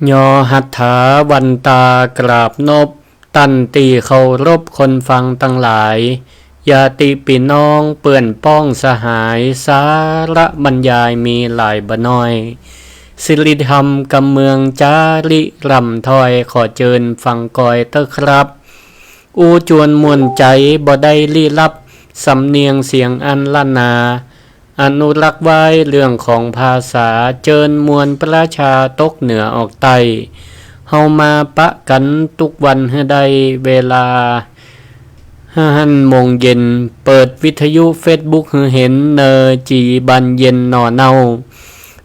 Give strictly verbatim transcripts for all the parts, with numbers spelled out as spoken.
ยอหัตถาวันตากราบนบ ต้านตี้เคารพคนฟังตังหลาย ญาติปี้น้องเปื้อนป้องสหาย สาระบรรยายมีหลายบ่น้อย สิริธรรมกำเมืองจ๋าริร่ำถ้อย ขอเจิญฟังกอยเต๊อะครับ อู้จวนม่วนใจ๋บ่ได้ลี้ลับ สำเนียงเสียงอันล้านนา อนุรักษ์ไว้เรื่องของภาษา เจิญมวลประชาตกเหนือออกใต้ เฮามาปะกั๋นกู้วันหื้อได้เวลา ห้าหั้นโมงเย็น เปิดวิทยุเฟซบุ๊กหื้อหัน เนอจี๋บานเย็นหน่อเน่า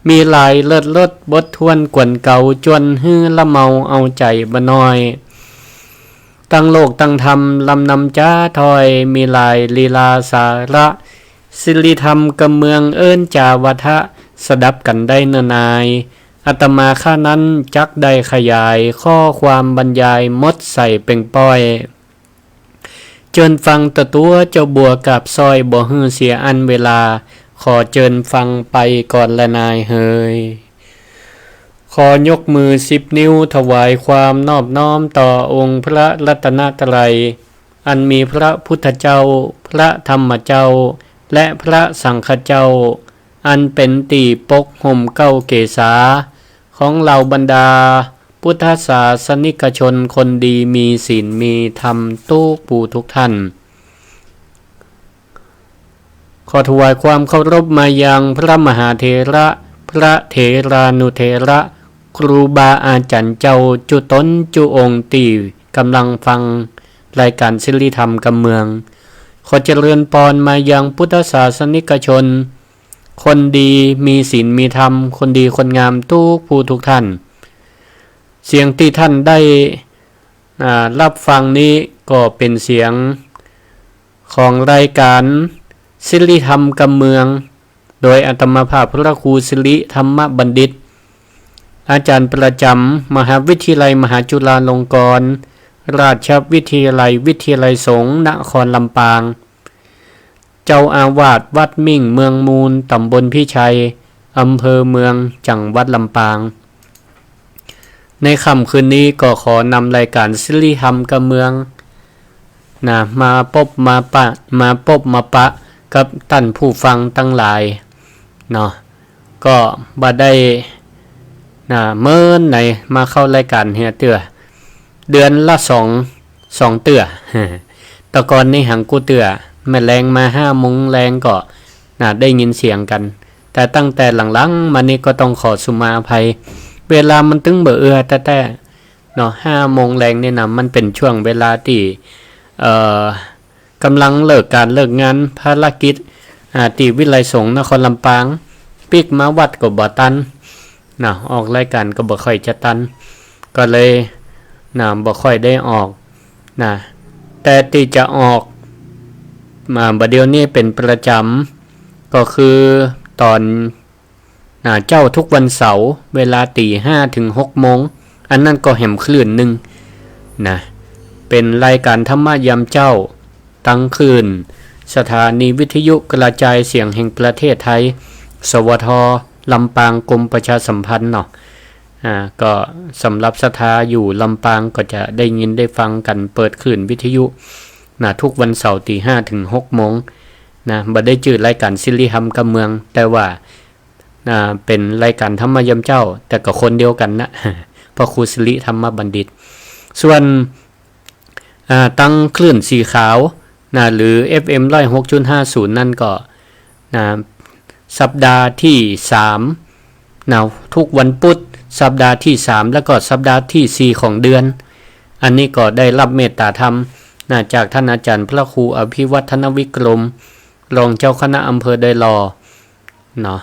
มีหลายเลิศรสบทถ้วนกวนเก่า จวนหื้อละเมาเอาใจ๋บ่น้อย ตังโลกตังธรรมลำนำจ๋าถ้อย มีหลายลีลาสาระ สิริธรรมกำเมืองเอิ้นจ๋าวาทะ สดับกั๋นได้เน่อนาย อาตมาข้านั้นจักได้ขยาย ข้อความบรรยายหมดใส่เป่งป้อย เจิญฟังตะตั๋วเจ้าบัวกาบซ้อย บ่หื้อเสียอันเวลา ขอเจิญฟังไปก่อนแลนายเหย ขอยกมือสิบนิ้วถวายความนอบน้อมต่อองค์พระรัตนตรัย อันมีพระพุทธเจ้า พระธรรมเจ้า และพระสังฆเจ้า อันเป๋นตี้ปกห่มเกล้าเกศา ของเหล่าบรรดาพุทธศาสนิกชนคนดีมีศีลมีธรรมกู้ผู้กู้ท่าน ขอถวายความเคารพมายังพระมหาเถระ พระเถรานุเถระ ครูบาอาจ๋ารย์เจ้ากู้ต๋นกู้องค์ตี้ก่ำลังฟังรายก๋านสิริธรรมกำเมือง ขอเจริญปอนมายังพุทธศาสนิกชน คนดีมีศีลมีธรรม คนดีคนงามกู้ผู้กู้ท่าน เสียงตี้ท่านได้ อ่า ฮับฟังนี้ก็เป๋นเสียงของรายก๋านสิริธรรมกำเมือง โดยอาตมาภาพพระครูสิริธรรมบัณฑิต อาจ๋ารย์ประจ๋ำมหาวิทยาลัยมหาจุฬาลงกรณราชวิทยาลัย วิทยาลัยสงฆ์นครลำปาง เจ้าอาวาสวัดมิ่งเมืองมูล ต๋ำบลพิชัย อำเภอเมือง จังหวัดลำปาง ในค่ำคืนนี้ก็ขอนำรายก๋านสิริธรรมกำเมือง นะ มาปบมาปะ มาปบมาปะกับต้านผู้ฟังตังหลาย เนาะ ก็บ่ได้ นะ เมินไหนมาเข้ารายก๋านเหียเตื้อ เดือนละสอง สองเตื้อ แต่ก่อนนี้หังกู้เตื้อ แม่แลงมาห้าโมงแลงก็ นะ ได้ยินเสียงกั๋น แต่ตั้งแต่หลังๆ มานี้ก็ต้องขอสุมาอภัย เวลามันตึงบ่เอื้อแต๊ๆ เนาะ ห้าโมงแลงนี่นะ มันเป๋นช่วงเวลาตี้ เอ่อ ก่ำลังเลิกก๋านเลิกงาน ภารกิจ อ่า ตี้วิทยาลัยสงฆ์นครลำปาง ปิ๊กมาวัดก็บ่ตัน นะ ออกรายก๋านก็บ่ค่อยจะตัน ก็เลย นะ บ่ค่อยได้ออก นะ แต่ตี้จะออก มาบ่าเดี่ยวนี้เป๋นประจ๋ำ ก็คือต๋อน นะ เจ๊ากู้วันเสาร์ เวลาตี๋ห้าเถิงหกโมง อันนั้นก็แหมคลื่นนึ่ง นะ เป๋นรายก๋านธรรมะยามเจ๊า ตังคลื่นสถานีวิทยุกระจายเสียงแห่งประเทศไทย สวท ลำปาง กรมประชาสัมพันธ์เนาะ อ่า ก็สำหรับศรัทธาอยู่ลำปางก็จะได้ยินได้ฟังกั๋น เปิดคลื่นวิทยุ นะ กู้วันเสาร์ตี๋ห้าเถิงหกโมง นะ บ่ได้จื้อรายก๋านสิริธรรมกำเมือง แต่ว่า อ่า เป๋นรายก๋านธรรมะยามเจ๊า แต่ก็คนเดียวกั๋นนะ พระครูสิริธรรมบัณฑิต ส่วน อ่า ตังคลื่นสีขาว นะ หรือ เอฟเอ็ม ร้อยหกจุดห้าศูนย์ นั้นก็ นะ สัปดาห์ตี้สาม นะ กู้วันพุธ สัปดาห์ตี้สาม แล้วก็สัปดาห์ตี้สี่ของเดือน อันนี้ก็ได้ฮับเมตตาธรรม นะ จากต้านอาจ๋ารย์พระครูอภิวัฒนวิกรม รองเจ้าคณะอำเภอดอยหล่อ เนาะ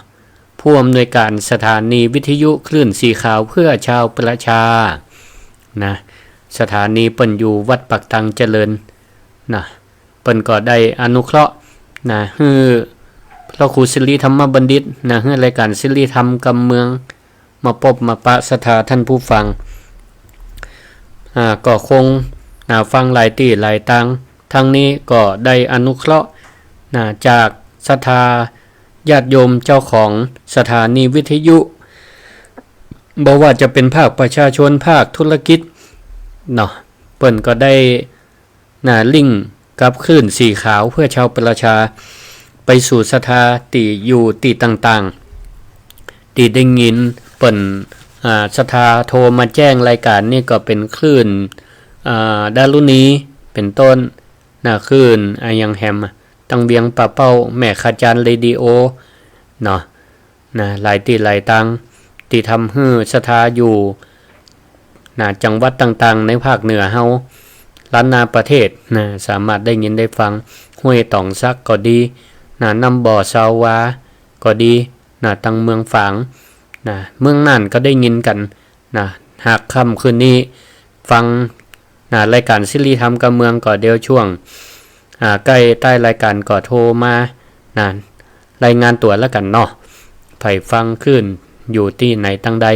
ผู้อำนวยก๋านสถานีวิทยุคลื่นสีขาวเพื่อชาวประชา นะ สถานีเปิ้นอยู่วัดปากตังเจริญ นะ เปิ้นก็ได้อนุเคราะห์ นะ หื้อพระครูสิริธรรมบัณฑิต นะ หื้อรายก๋านสิริธรรมกำเมือง มาปบมาปะศรัทธาต้านผู้ฟัง อ่า ก็คง อ่า ฟังหลายตี้หลายตาง ตังนี้ก็ได้อนุเคราะห์ นะ จากศรัทธาญาติโยมเจ้าของสถานีวิทยุ บ่ว่าจะเป๋นภาคประชาชน ภาคธุรกิจ เนาะ เปิ้นก็ได้ นะ ลิงก์กับคลื่นสีขาวเพื่อชาวประชา ไปสู่ศรัทธาตี้อยู่ตี้ต่างๆ ตี้ได้ยินเปิ้น อ่า ศรัทธาโทรมาแจ้งรายก๋านนี่ก็เป๋นคลื่น อ่า ดารุณี เป๋นต้น นะ คลื่น อะหยังแหมอะ ตังเวียงป่าเป้า แม่ขจารเรดิโอ เนาะ นะ หลายตี้หลายตาง ตี้ทำหื้อศรัทธาอยู่ นะ จังหวัดต่างๆ ในภาคเหนือเฮา ล้านนาประเทศ นะ สามารถได้ยินได้ฟัง ห้วยต๋องสักก็ดี นะ น้ำบ่อซาววาก็ดี นะ ตังเมืองฝาง นะ เมืองน่านก็ได้ยินกั๋น นะ หากค่ำคืนนี้ฟัง นะ รายก๋านสิริธรรมกำเมืองก็เดี๋ยวช่วง อ่า ใก้ต้ายรายก๋านก็โทรมา นะ รายงานตั๋วแล้วกั๋นเนาะ ใผฟังคลื่นอยู่ตี้ไหนตังใด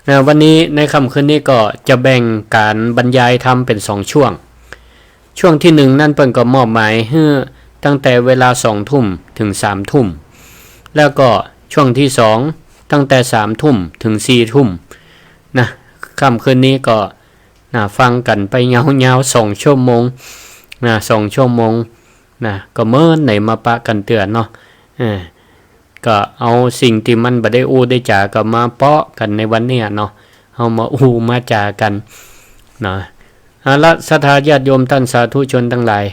อ่า วันนี้ในค่ำคืนนี้ก็จะแบ่งก๋านบรรยายธรรมเป๋นสองช่วง ช่วงตี้หนึ่งนั้นเปิ้นก็มอบหมายหื้อตั้งแต่เวลาสองทุ่มถึงสามทุ่ม แล้วก็ช่วงตี้สองตั้งแต่สามทุ่มถึงสี่ทุ่ม นะ ค่ำคืนนี้ก็ นะ ฟังกั๋นไปยาวๆ สองชั่วโมง นะ สองชั่วโมง นะ ก็เมินไหนมาปะกั๋นเตื้อเนาะ เออ ก็เอาสิ่งตี้มันบ่ได้อู้ได้จ๋าก็มาเปาะกั๋นในวันเนี้ยเนาะ เฮามาอู้มาจ๋ากั๋น นะ เอาละ ศรัทธาญาติโยมต้านสาธุชนตังหลาย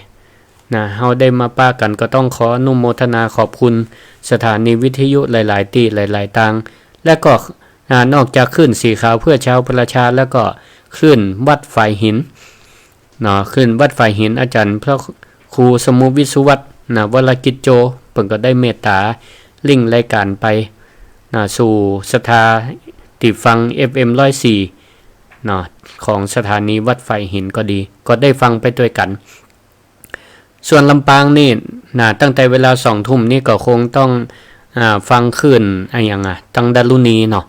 นะ เฮาได้มาปะกั๋นก็ต้องขออนุโมทนาขอบคุณสถานีวิทยุหลายๆ ตี้หลายๆ ตาง และก็ อ่า นอกจากคลื่นสีขาวเพื่อชาวประชา แล้วก็คลื่นวัดฝายหิน เนาะ คลื่นวัดฝายหิน อาจ๋ารย์พระครูสมุห์ วิศวัฒน์ นะ วรกิจโจ เปิ้นก็ได้เมตต๋าลิงก์รายก๋านไป นะ สู่ศรัทธาตี้ฟัง เอฟเอ็ม ร้อยสี่ เนาะ ของสถานีวัดฝายหินก็ดี ก็ได้ฟังไปตวยกั๋น ส่วนลำปางนี่ นะ ตั้งแต่เวลาสองทุ่มนี่ก็คงต้อง อ่า ฟังคลื่น อะหยังอะ ตังดารุณีเนาะ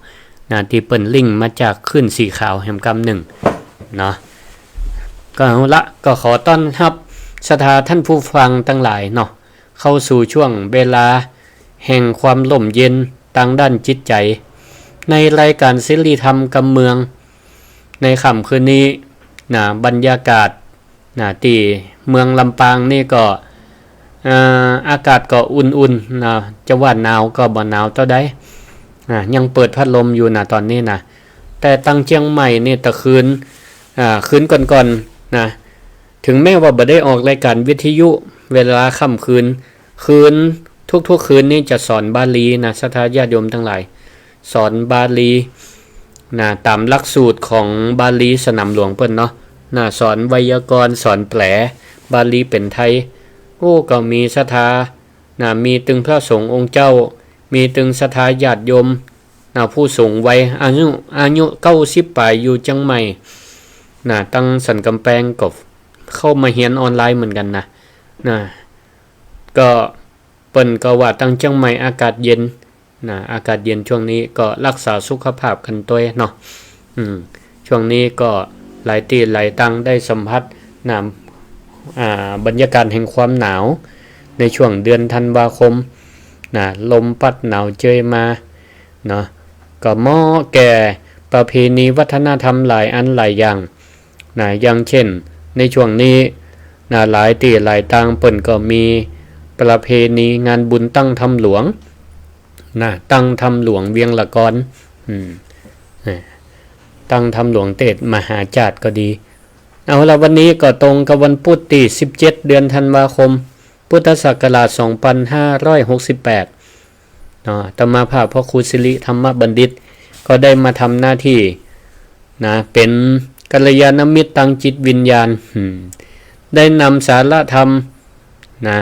นะ ตี้เปิ้นลิงก์มาจากคลื่นสีขาวแหมกำนึ่ง เนาะ ก็เอาละ ก็ขอต้อนฮับศรัทธาต้านผู้ฟังตังหลายเนาะ เข้าสู่ช่วงเวลาแห่งความร่มเย็นตางด้านจิตใจ๋ ในรายก๋านสิริธรรมกำเมือง ในค่ำคืนนี้ นะ บรรยากาศ นะ ตี้เมืองลำปางนี่ก็ เอ่อ อากาศก็อุ่นๆ นะ จะว่าหนาวก็บ่หนาวเต้าใด นะ ยังเปิดพัดลมอยู่นะต๋อนนี้นะ แต่ตังเจียงใหม่นี่ตะคืน อ่า คืนก่อนๆ นะ ถึงแม้ว่าบ่ได้ออกรายก๋านวิทยุเวลาค่ำคืน คืน ทุกๆ คืนนี่จะสอนบาลีนะ ศรัทธาญาติโยมตังหลาย สอนบาลี นะ ต๋ามหลักสูตรของบาลีสนามหลวงเปิ้นเนาะ นะ สอนไวยากรณ์ สอนแปลบาลีเป๋นไทย โอ้ ก็มีศรัทธา นะ มีตึงพระสงฆ์องค์เจ้า มีตึงศรัทธาญาติโยม นะ ผู้สูงวัย อายุ อายุเก้าสิบป๋ายอยู่เจียงใหม่ นะ ตังสันก๋ำแปงก็เข้ามาเฮียนออนไลน์เหมือนกั๋นนะ นะ ก็เปิ้นก็ว่าตังเจียงใหม่อากาศเย็น นะ อากาศเย็นช่วงนี้ก็ฮักษาสุขภาพกั๋นตวยเนาะ อืม ช่วงนี้ก็หลายตี้หลายตางได้สัมผัสนะ อ่า บรรยากาศแห่งความหนาวในช่วงเดือนธันวาคม นะ ลมพัดหนาวเจยมา เนาะ ก็เหมาะแก่ประเพณีวัฒนธรรมหลายอันหลายอย่าง นะ อย่างเช่น ในช่วงนี้ นะ หลายตี้หลายตางเปิ้นก็มีประเพณีงานบุญตั้งธรรมหลวง นะ ตั้งธรรมหลวงเวียงละกอน อืม เอ่อ ตั้งธรรมหลวงเตชมหาจาตุก็ดี เอาละ วันนี้ก็ตรงกับวันพุธตี้สิบเจ็ด เดือนธันวาคม พุทธศักราช สองพันห้าร้อยหกสิบแปด เนาะ อาตมาภาพพระครูสิริธรรมบัณฑิต ก็ได้มาทำหน้าที่ นะ เป๋นกัลยาณมิตรตางจิตวิญญาณ อืม ได้นำสาระธรรม นะ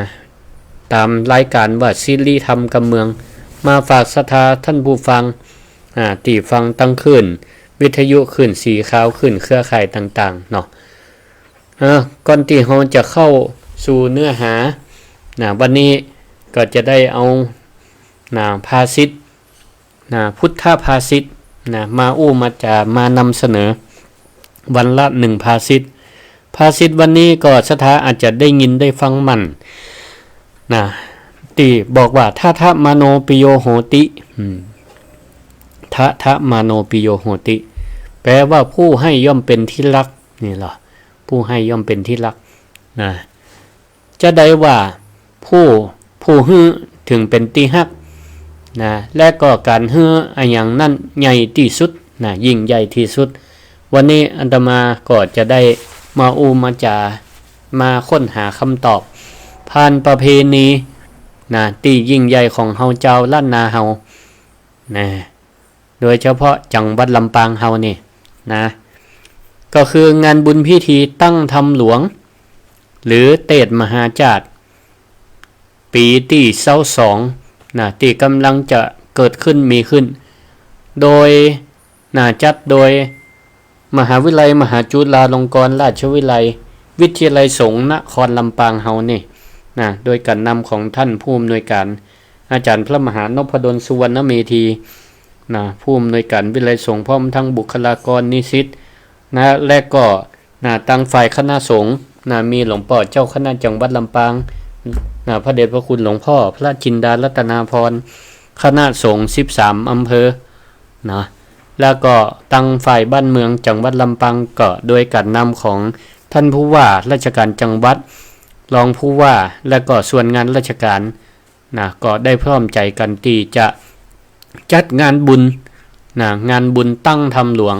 ต๋ามรายก๋านว่าสิริธรรมกำเมือง มาฝากศรัทธาต้านผู้ฟัง อ่า ตี้ฟังตังคลื่นวิทยุ คลื่นสีขาว คลื่นเครือข่ายต่างๆ เนาะ เออ ก่อนตี้เฮาจะเข้าสู่เนื้อหา นะ วันนี้ก็จะได้เอา นะ ภาษิต นะ พุทธภาษิต นะ มาอู้มาจ๋า มานำเสนอ วันละหนึ่งภาษิต ภาษิตวันนี้ก็ศรัทธาอาจจะได้ยินได้ฟังหมั่น นะ ตี้บอกว่า ทัฏฐมโนปิโยโหติ อืม ทะทะมาโนปิโยโหติ แปลว่าผู้ให้ย่อมเป็นที่รัก นี่เหรอ ผู้ให้ย่อมเป็นที่รัก นะ จะได้ว่าผู้ ผู้หื้อเถิงเป๋นตี้ฮัก นะ และก็ก๋านหื้ออะหยังนั้นใหญ่ตี้สุด นะ ยิ่งใหญ่ตี้สุด วันนี้อาตมาก็จะได้มาอู้มาจ๋า มาค้นหาคำตอบ ผ่านประเพณี นะ ตี้ยิ่งใหญ่ของเฮาจาวล้านนาเฮา นะ โดยเฉพาะจังหวัดลำปางเฮานี่ นะ ก็คืองานบุญพิธีตั้งธรรมหลวง หรือเตสมหาจาตร ปี๋ตี้ซาวสอง นะ ตี้ก่ำลังจะเกิดขึ้นมีขึ้น โดย นะ จัดโดยมหาวิทยาลัยมหาจุฬาลงกรณราชวิทยาลัย วิทยาลัยสงฆ์นครลำปางเฮานี่ นะ โดยก๋านนำของต้านผู้อำนวยก๋าน อาจ๋ารย์พระมหานพดล สุวรรณเมธี นะ ผู้อำนวยก๋านวิทยาลัยสงฆ์ พร้อมทั้งบุคลากรนิสิต นะ และก็ นะ ตางฝ่ายคณะสงฆ์ นะ มีหลวงป้อเจ้าคณะจังหวัดลำปาง นะ พระเดชพระคุณหลวงป้อพระจินดารัตนาภรณ์ คณะสงฆ์สิบสามอำเภอ นะ แล้วก็ตางฝ่ายบ้านเมืองจังหวัดลำปาง ก็โดยก๋านนำของต้านผู้ว่าราชก๋านจังหวัด รองผู้ว่า และก็ส่วนงานราชก๋าน นะ ก็ได้พร้อมใจ๋กั๋นตี้จะจัดงานบุญ นะ งานบุญตั้งธรรมหลวง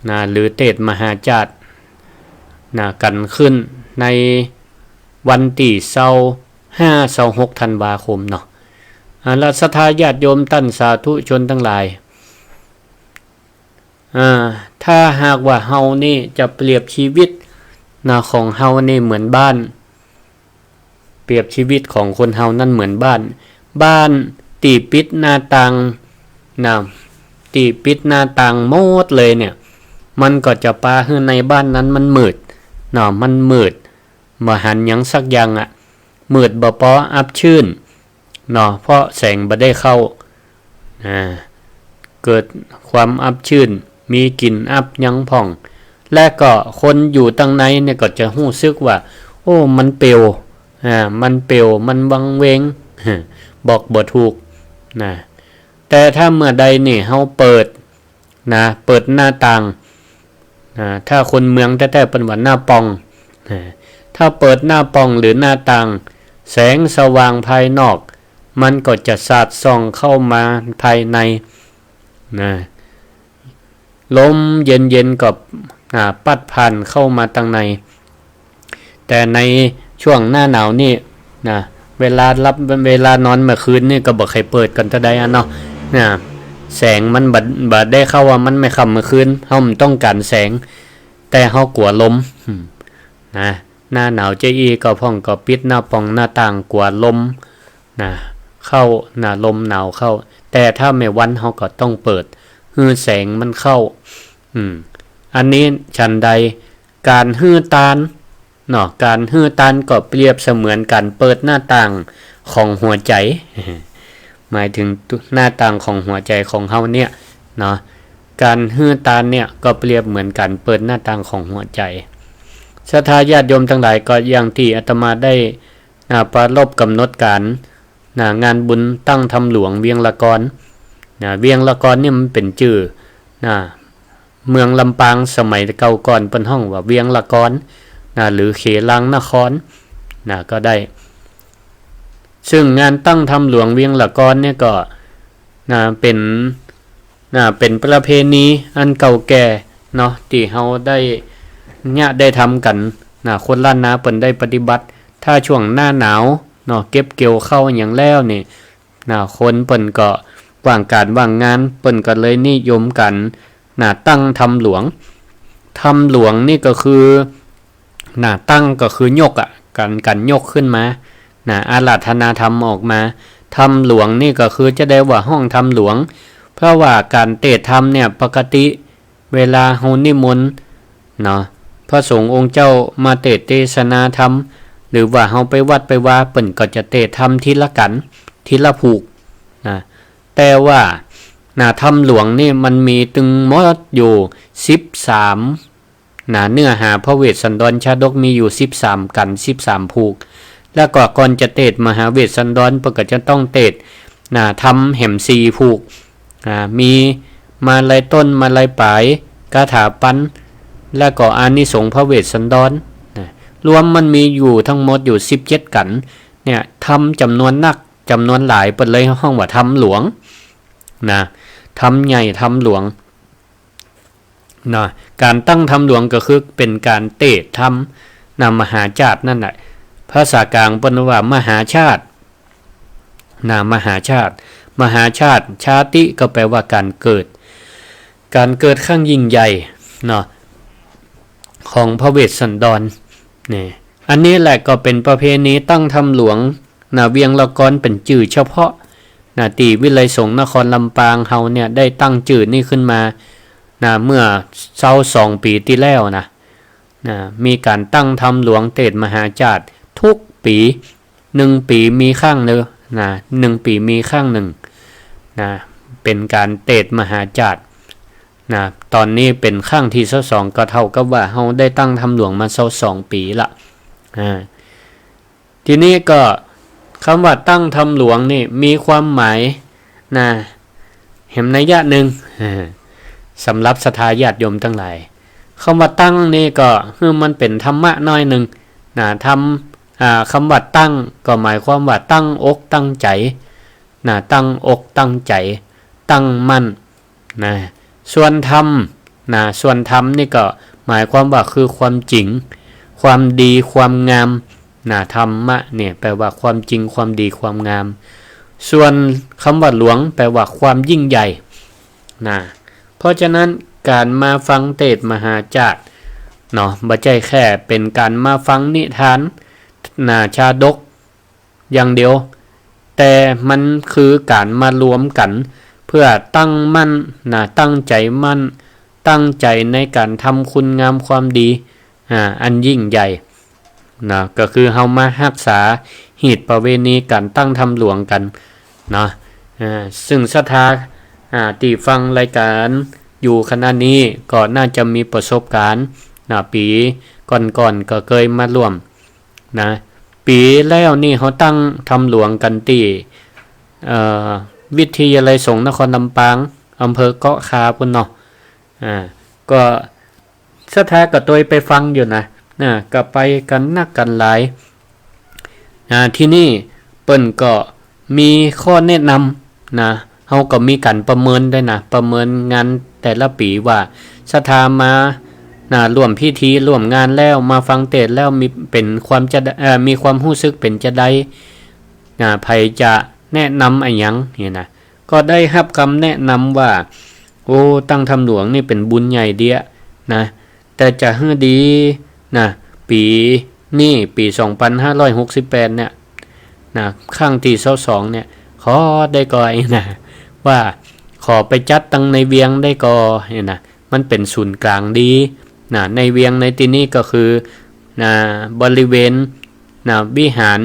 นะ หรือเตสมหาจาตร นะ กั๋นขึ้นในวันตี้ซาวห้า ซาวหกธันวาคมเนาะ อ่า และศรัทธาญาติโยมต้านสาธุชนตังหลาย อ่า ถ้าหากว่าเฮานี่จะเปรียบชีวิต นะ ของเฮานี่เหมือนบ้าน เปรียบชีวิตของคนเฮานั้นเหมือนบ้าน บ้านตี้ปิดหน้าต่าง นะ ตี้ปิดหน้าต่างหมดเลยเนี่ย มันก็จะปาหื้อในบ้านนั้นมันมืด เนาะ มันมืด บ่หันหยังสักอย่างอะ มืดบ่ปออับชื้น เนาะ เพราะแสงบ่ได้เข้า อ่า เกิดความอับชื้น มีกลิ่นอับหยังพ่อง และก็คนอยู่ตังในเนี่ยก็จะฮู้สึกว่า โอ้ มันเปลี่ยว อ่า มันเปลี่ยว มันวังเวง บอกบ่ถูก นะ แต่ถ้าเมื่อใดนี่เฮาเปิด นะ เปิดหน้าต่าง นะ ถ้าคนเมืองแต๊ๆ เปิ้นว่าหน้าป่อง นะ ถ้าเปิดหน้าป่องหรือหน้าต่าง แสงสว่างภายนอก มันก็จะสาดส่องเข้ามาภายใน นะ ลมเย็นๆ ก็ อ่า พัดผ่านเข้ามาตังใน แต่ในช่วงหน้าหนาวนี่ นะ เวลาหลับ เวลานอนเมื่อคืนนี่ก็บ่ใค่เปิดกั๋นเต้าใดอะเนาะ นะ แสงมันบ่ บ่ได้เข้าอะ มันไม่ค่ำเมื่อคืน เฮาบ่ต้องก๋านแสง แต่เฮากั๋วลม อืม นะ หน้าหนาวจะอี้ก็พ่องก็ปิดหน้าป่องหน้าต่างกั๋วลม นะ เข้า นะ ลมหนาวเข้า แต่ถ้าแม่วันเฮาก็ต้องเปิด หื้อแสงมันเข้า อืม อันนี้ฉันใด ก๋านหื้อตาน เนาะ ก๋านหื้อตานก็เปรียบเสมือนก๋านเปิดหน้าต่างของหัวใจ๋ หมายถึงหน้าต่างของหัวใจ๋ของเฮาเนี่ย เนาะ ก๋านหื้อตานเนี่ยก็เปรียบเหมือนก๋านเปิดหน้าต่างของหัวใจ๋ ศรัทธาญาติโยมตังหลาย ก็อย่างตี้อาตมาได้ อ่า ปรารภกำหนดก๋าน นะ งานบุญตั้งธรรมหลวงเวียงละกอน นะ เวียงละกอนนี่มันเป๋นจื้อ นะ เมืองลำปางสมัยเก่าก่อนเปิ้นฮ้องว่าเวียงละกอน นะ หรือเขลางนคร นะ ก็ได้ ซึ่งงานตั้งธรรมหลวงเวียงละกอนเนี่ยก็ นะ เป๋น นะ เป๋นประเพณีอันเก่าแก่เนาะ ตี้เฮาได้ เยียะได้ทำกั๋น นะ คนล้านนาเปิ้นได้ปฏิบัติ ถ้าช่วงหน้าหนาวเนาะ เก็บเกี่ยวข้าวหยังแล้วนี่ นะ คนเปิ้นก็ว่างก๋านว่างงาน เปิ้นก็เลยนิยมกั๋น นะ ตั้งธรรมหลวง ธรรมหลวงนี่ก็คือ นะ ตั้งก็คือยกอะ ก๋าน ก๋านยกขึ้นมา นะ อาราธนาธรรมออกมา ธรรมหลวงนี่ก็คือจะได้ว่าฮ้องธรรมหลวง เพราะว่าก๋านเตสน์ธรรมเนี่ย ปกติเวลาเฮานิมนต์ เนาะ พระสงฆ์องค์เจ้ามาเตสน์เตสนาธรรม หรือว่าเฮาไปวัดไปวา เปิ้นก็จะเตสน์ธรรมทีละกั๋น ทีละผูก นะ แต่ว่า นะ ธรรมหลวงนี่มันมีตึงหมดอยู่สิบสาม นะ เนื้อหาพระเวสสันดรชาดกมีอยู่สิบสามกั๋น สิบสามผูก แล้วก็ก่อนจะเตสน์มหาเวสสันดร เปิ้นก็จะต้องเตสน์ นะ ธรรมแหมสี่ผูก อ่า มีมาลัยต้น มาลัยป๋าย คาถาปัณฑ์ และก็อานิสงส์พระเวสสันดร นะ รวมมันมีอยู่ตังหมดอยู่สิบเจ็ดกัณฑ์ เนี่ย ธรรมจำนวนนัก จำนวนหลาย เปิ้นเลยฮ้องว่าธรรมหลวง นะ ธรรมใหญ่ ธรรมหลวง นะ ก๋านตั้งธรรมหลวงก็คือเป๋นก๋านเตศน์ธรรม นะ มหาชาตินั่นแหละ ภาษากลางเปิ้นว่ามหาชาติ นะ มหาชาติ มหาชาติ ชาติก็แปลว่าก๋านเกิด ก๋านเกิดครั้งยิ่งใหญ่ เนาะ ของพระเวสสันดร นี่ อันนี้แหละก็เป๋นประเพณีตั้งธรรมหลวง นะ เวียงละกอนเป๋นจื้อเฉพาะ นะ ตี้วิทยาลัยสงฆ์นครลำปางเฮาเนี่ยได้ตั้งจื้อนี้ขึ้นมา นะ เมื่อซาวสองปี๋ตี้แล้วนะ นะ มีก๋านตั้งธรรมหลวงเตศน์มหาชาติทุกปี๋ หนึ่งปี๋มีครั้งเดียวนะ หนึ่งปี๋มีครั้งหนึ่งนะ เป๋นก๋านเตศน์มหาชาตินะ ต๋อนนี้เป๋นครั้งตี้ซาวสอง ก็เต้ากับว่าเฮาได้ตั้งธรรมหลวงมาซาวสองปี๋ละ อ่า ทีนี้ก็กำว่าตั้งธรรมหลวงนี่มีความหมายนะ แหมนัยยะนึ่ง สำหรับศรัทธาญาติโยมตังหลาย กำว่าตั้งนี่ก็หื้อมันเป๋นธรรมะหน้อยนึ่งนะ ธรรม อ่า กำว่าตั้งก็หมายความว่าตั้งอกตั้งใจ๋นะ ตั้งอกตั้งใจ๋ ตั้งมั่น นะ ส่วนธรรม นะ ส่วนธรรมนี่ก็หมายความว่าคือความจริง ความดี ความงาม นะ ธรรมะเนี่ยแปลว่าความจริง ความดี ความงาม ส่วนกำว่าหลวงแปลว่าความยิ่งใหญ่ นะ เพราะฉะนั้นก๋านมาฟังเตศน์มหาชาติ เนาะ บ่ใจ้แค่เป๋นก๋านมาฟังนิทาน นะ ชาดก อย่างเดียว แต่มันคือก๋านมารวมกั๋น เปื้อตั้งมั่นนะ ตั้งใจ๋มั่น ตั้งใจ๋ในก๋านทำคุณงามความดี อ่า อันยิ่งใหญ่นะ ก็คือเฮามาฮักษาฮีตประเวณีก๋านตั้งธรรมหลวงกั๋นนะ อ่า ซึ่งศรัทธา อ่า ตี้ฟังรายก๋านอยู่ขณะนี้ก็น่าจะมีประสบก๋ารณ์นะ ปี๋ก่อนๆ ก็เกยมาร่วม นะ ปี๋แล้วนี่เฮาตั้งธรรมหลวงกั๋นตี้ เอ่อ วิทยาลัยสงฆ์นครลำปาง อำเภอเกาะคาปู้นเนาะ อ่า ก็ศรัทธาก็ตวยไปฟังอยู่นะ นะ ก็ไปกั๋นนักกั๋นหลาย อ่า ตี้นี่เปิ้นก็ มีข้อแนะนำนะ เฮาก็มีก๋านประเมินด้วยนะ ประเมินงานแต่ละปี๋ว่าศรัทธามานะ ร่วมพิธีร่วมงานแล้ว มาฟังเตศน์แล้ว มี เป๋นความจะ เอ่อ มีความฮู้สึกเป๋นจาใดนะ ใผจะแนะนำอะหยังเนี่ยนะ ก็ได้ฮับกำแนะนำว่า โอ้ ตั้งธรรมหลวงนี่เป๋นบุญใหญ่เดี้ยนะ แต่จะหื้อดีนะ ปี๋นี่ ปี๋สองปันห้าร้อยหกสิบแปดเนี่ยนะ ครั้งตี้ซาวสองเนี่ย ขอได้ก่อนะ ว่าขอไปจัดตังในเวียงได้ก่อเนี่ยนะ มันเป๋นศูนย์ก๋างดีนะ ในเวียงในตี้นี้ก็คือนะ บริเวณนะ วิหาร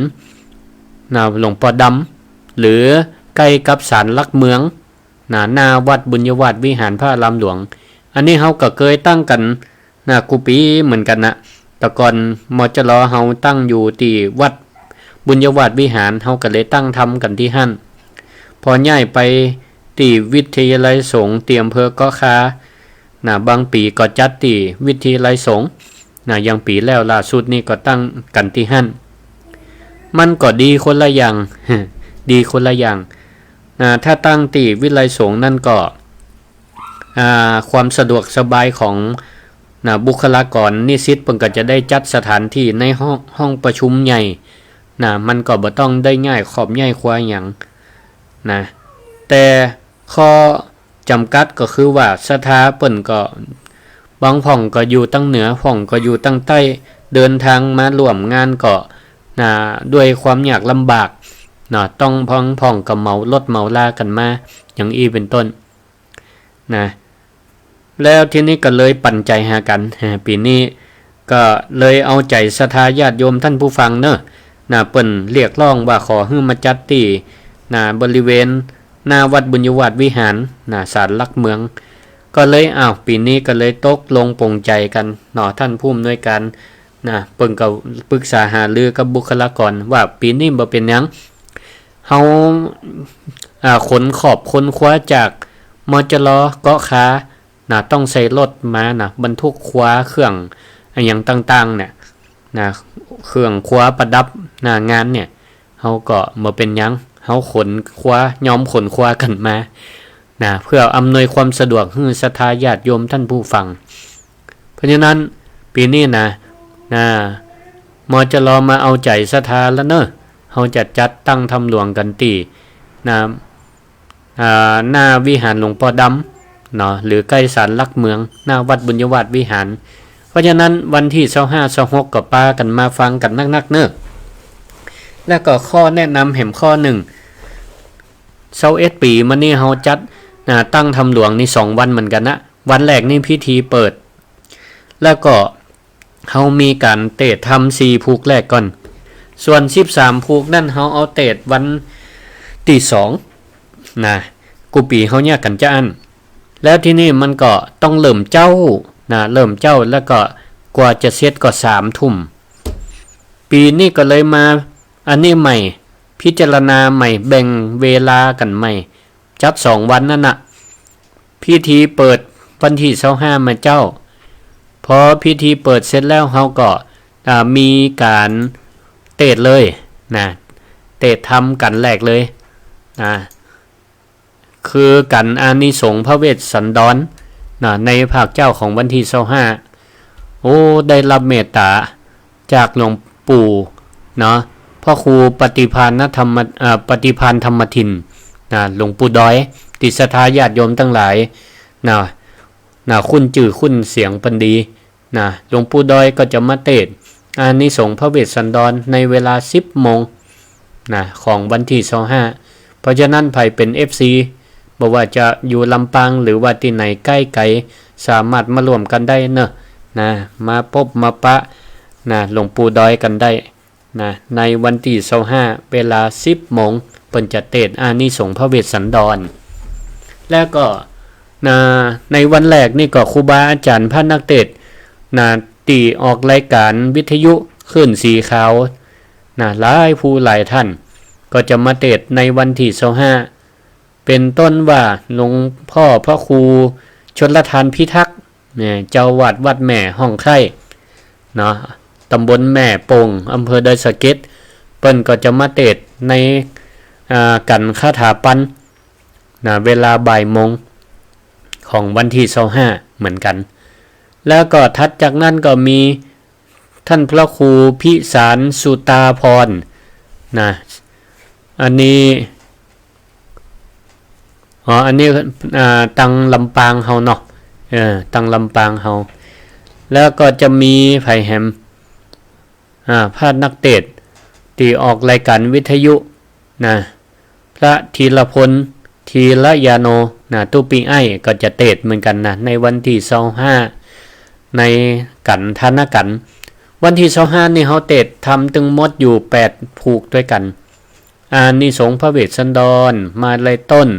นะ หลวงป้อดำ หรือใก้กับศาลหลักเมือง นะ หน้าวัดบุญยวาสวิหารพระอารามหลวง อันนี้เฮาก็เกยตั้งกั๋นนะ กู้ปี๋เหมือนกั๋นนะ แต่ก่อน มจร เฮาตั้งอยู่ตี้วัดบุญยวาสวิหาร เฮาก็เลยตั้งธรรมกั๋นตี้หั้น พอย้ายไปตี้วิทยาลัยสงฆ์ตี้อำเภอเกาะคานะ บางปี๋ก็จัดตี้วิทยาลัยสงฆ์นะ อย่างปี๋แล้วล่าสุดนี่ก็ตั้งกั๋นตี้หั้น มันก็ดีคนละอย่าง ดีคนละอย่าง อ่า ถ้าตั้งตี้วิทยาลัยสงฆ์นั่นก็ อ่า ความสะดวกสบายของ นะ บุคลากรนิสิตเปิ้นก็จะได้จัดสถานที่ในห้อง ห้องประชุมใหญ่ นะ มันก็บ่ต้องได้ย้ายครอบย้ายครัวหยัง นะ แต่ข้อจ๋ำกัดก็คือว่าศรัทธาเปิ้นก็ บางพ่องก็อยู่ตังเหนือ พ่องก็อยู่ตังใต้ เดินทางมาร่วมงานก็ นะ ด้วยความยากลำบาก นะ ต้อง บางพ่องก็เหมารถเหมาลากั๋นมา อย่างอี้เป๋นต้น นะ แล้วตี้นี้ก็เลยปั๋นใจ๋หากั๋น อ่า ปี๋นี้ก็เลยเอาใจ๋ศรัทธาญาติโยมต้านผู้ฟังเนาะ นะ เปิ้นเรียกร้องว่าขอหื้อมาจัดตี้ นะ บริเวณหน้าวัดบุญยวาสวิหาร นะ ศาลหลักเมือง ก็เลย อ้าว ปี๋นี้ก็เลยตกลงปลงใจ๋กั๋นเนาะ ต้านผู้อำนวยก๋าน นะ เปิ้นก็ปรึกษาหารือกับบุคลากรว่าปี๋นี้บ่เป๋นหยัง เฮา อ่า ขนขอบขนครัวจาก มจล เกาะคา นะ ต้องใส่รถมานะ บรรทุกครัว เครื่องอะหยังต่างๆ เนี่ย นะ เครื่องครัวประดับหน้างานเนี่ย เฮาก็บ่เป๋นหยัง เฮาขนครัว ยอมขนครัวกั๋นมา นะ เพื่ออำนวยความสะดวกหื้อศรัทธาญาติโยมต้านผู้ฟัง เพราะฉะนั้นปี๋นี้นะ นะ มจล มาเอาใจ๋ศรัทธาแล้วเนาะ เฮาจะจัดตั้งธรรมหลวงกั๋นตี้ นะ อ่า หน้าวิหารหลวงป้อดำเนาะ หรือใก้ศาลหลักเมือง หน้าวัดบุญยวาสวิหาร เพราะฉะนั้นวันตี้ซาวห้า ซาวหก ก็ปากั๋นมาฟังกั๋นนักๆ เนาะ แล้วก็ข้อแนะนำแหมข้อนึ่ง ซาวเอ็ดปี๋มานี่เฮาจัด อ่า ตั้งธรรมหลวงนี่สองวันเหมือนกั๋นนะ วันแรกนี่พิธีเปิด แล้วก็เฮามีก๋านเตสน์ธรรมสี่ผูกแรกก่อน ส่วนสิบสามผูกนั้นเฮาเอาเตสน์วันตี้สอง นะ กู้ปี๋เฮาเยียะกั๋นจาอั้น แล้วทีนี้มันก็ต้องเริ่มเจ๊า นะ เริ่มเจ๊า แล้วก็กว่าจะเสร็จก็สามทุ่ม ปี๋นี้ก็เลยมาอันนี้ใหม่ พิจารณาใหม่ แบ่งเวลากั๋นใหม่ จัดสองวันนั้นน่ะ พิธีเปิดวันตี้ซาวห้ามาเจ๊า พอพิธีเปิดเสร็จแล้วเฮาก็ อ่า มีก๋านเตสน์เลยนะ เตสน์ธรรมกั๋นแรกเลยนะ คือก๋านอานิสงส์พระเวสสันดรนะ ในภาคเจ๊าของวันตี้ซาวห้า โอ้ ได้รับเมตต๋าจากหลวงปู่เนาะ พระครูปฏิภาณธรรม เอ่อ ปฏิภาณธรรมทินนะ หลวงปู่ดอย ตี้ศรัทธาญาติโยมตังหลายนะ นะ คุ้นจื้อคุ้นเสียงเปิ้นดี นะ หลวงปู่ดอยก็จะมาเตสน์อานิสงส์พระเวสสันดรในเวลาสิบโมงนะ ของวันตี้ซาวห้า เพราะฉะนั้นใผเป๋น เอฟซี บ่ว่าจะอยู่ลำปางหรือว่าตี้ไหนใก้ไก๋ สามารถมาร่วมกั๋นได้เนาะ นะ มาปบมาปะนะ หลวงปู่ดอยกั๋นได้ นะ ในวันตี้ซาวห้า เวลาสิบโมง เปิ้นจะเตสน์อานิสงส์พระเวสสันดร แล้วก็ นะ ในวันแรกนี่ก็ครูบาอาจ๋ารย์พระนักเตสน์ นะ ตี้ออกรายก๋านวิทยุคลื่นสีขาว นะ หลายผู้หลายต้าน ก็จะมาเตสน์ในวันตี้ซาวห้า เป๋นต้นว่าหลวงพ่อพระครูชลทานพิทักษ์ เนี่ย เจ้าอาวาสวัดแม่ฮ่องไคล้เนาะ ตำบลแม่โป่ง อำเภอดอยสะเก็ด เปิ้นก็จะมาเตสน์ใน อ่า ก๋านคาถาปัณฑ์นะ เวลาบ่ายโมงของวันตี้ซาวห้าเหมือนกั๋น แล้วก็ถัดจากนั้นก็มี ต้านพระครูพิสารสุตาภรณ์นะ อันนี้ อ๋อ อันนี้ อ่า ตังลำปางเฮาเนาะ เออ ตังลำปางเฮา แล้วก็จะมีใผแหม อ่า พระนักเตสน์ตี้ออกรายก๋านวิทยุ นะ พระธีรพล ธีรยาโน นะ ตุ๊ปิไอ้ ก็จะเตสน์เหมือนกั๋นนะ ในวันตี้ซาวห้า ในก๋านธนก๋านต์ วันตี้ซาวห้านี่เฮาเตสน์ธรรมตึงหมดอยู่แปดผูกตวยกั๋น อานิสงส์พระเวสสันดร มาลัยต้น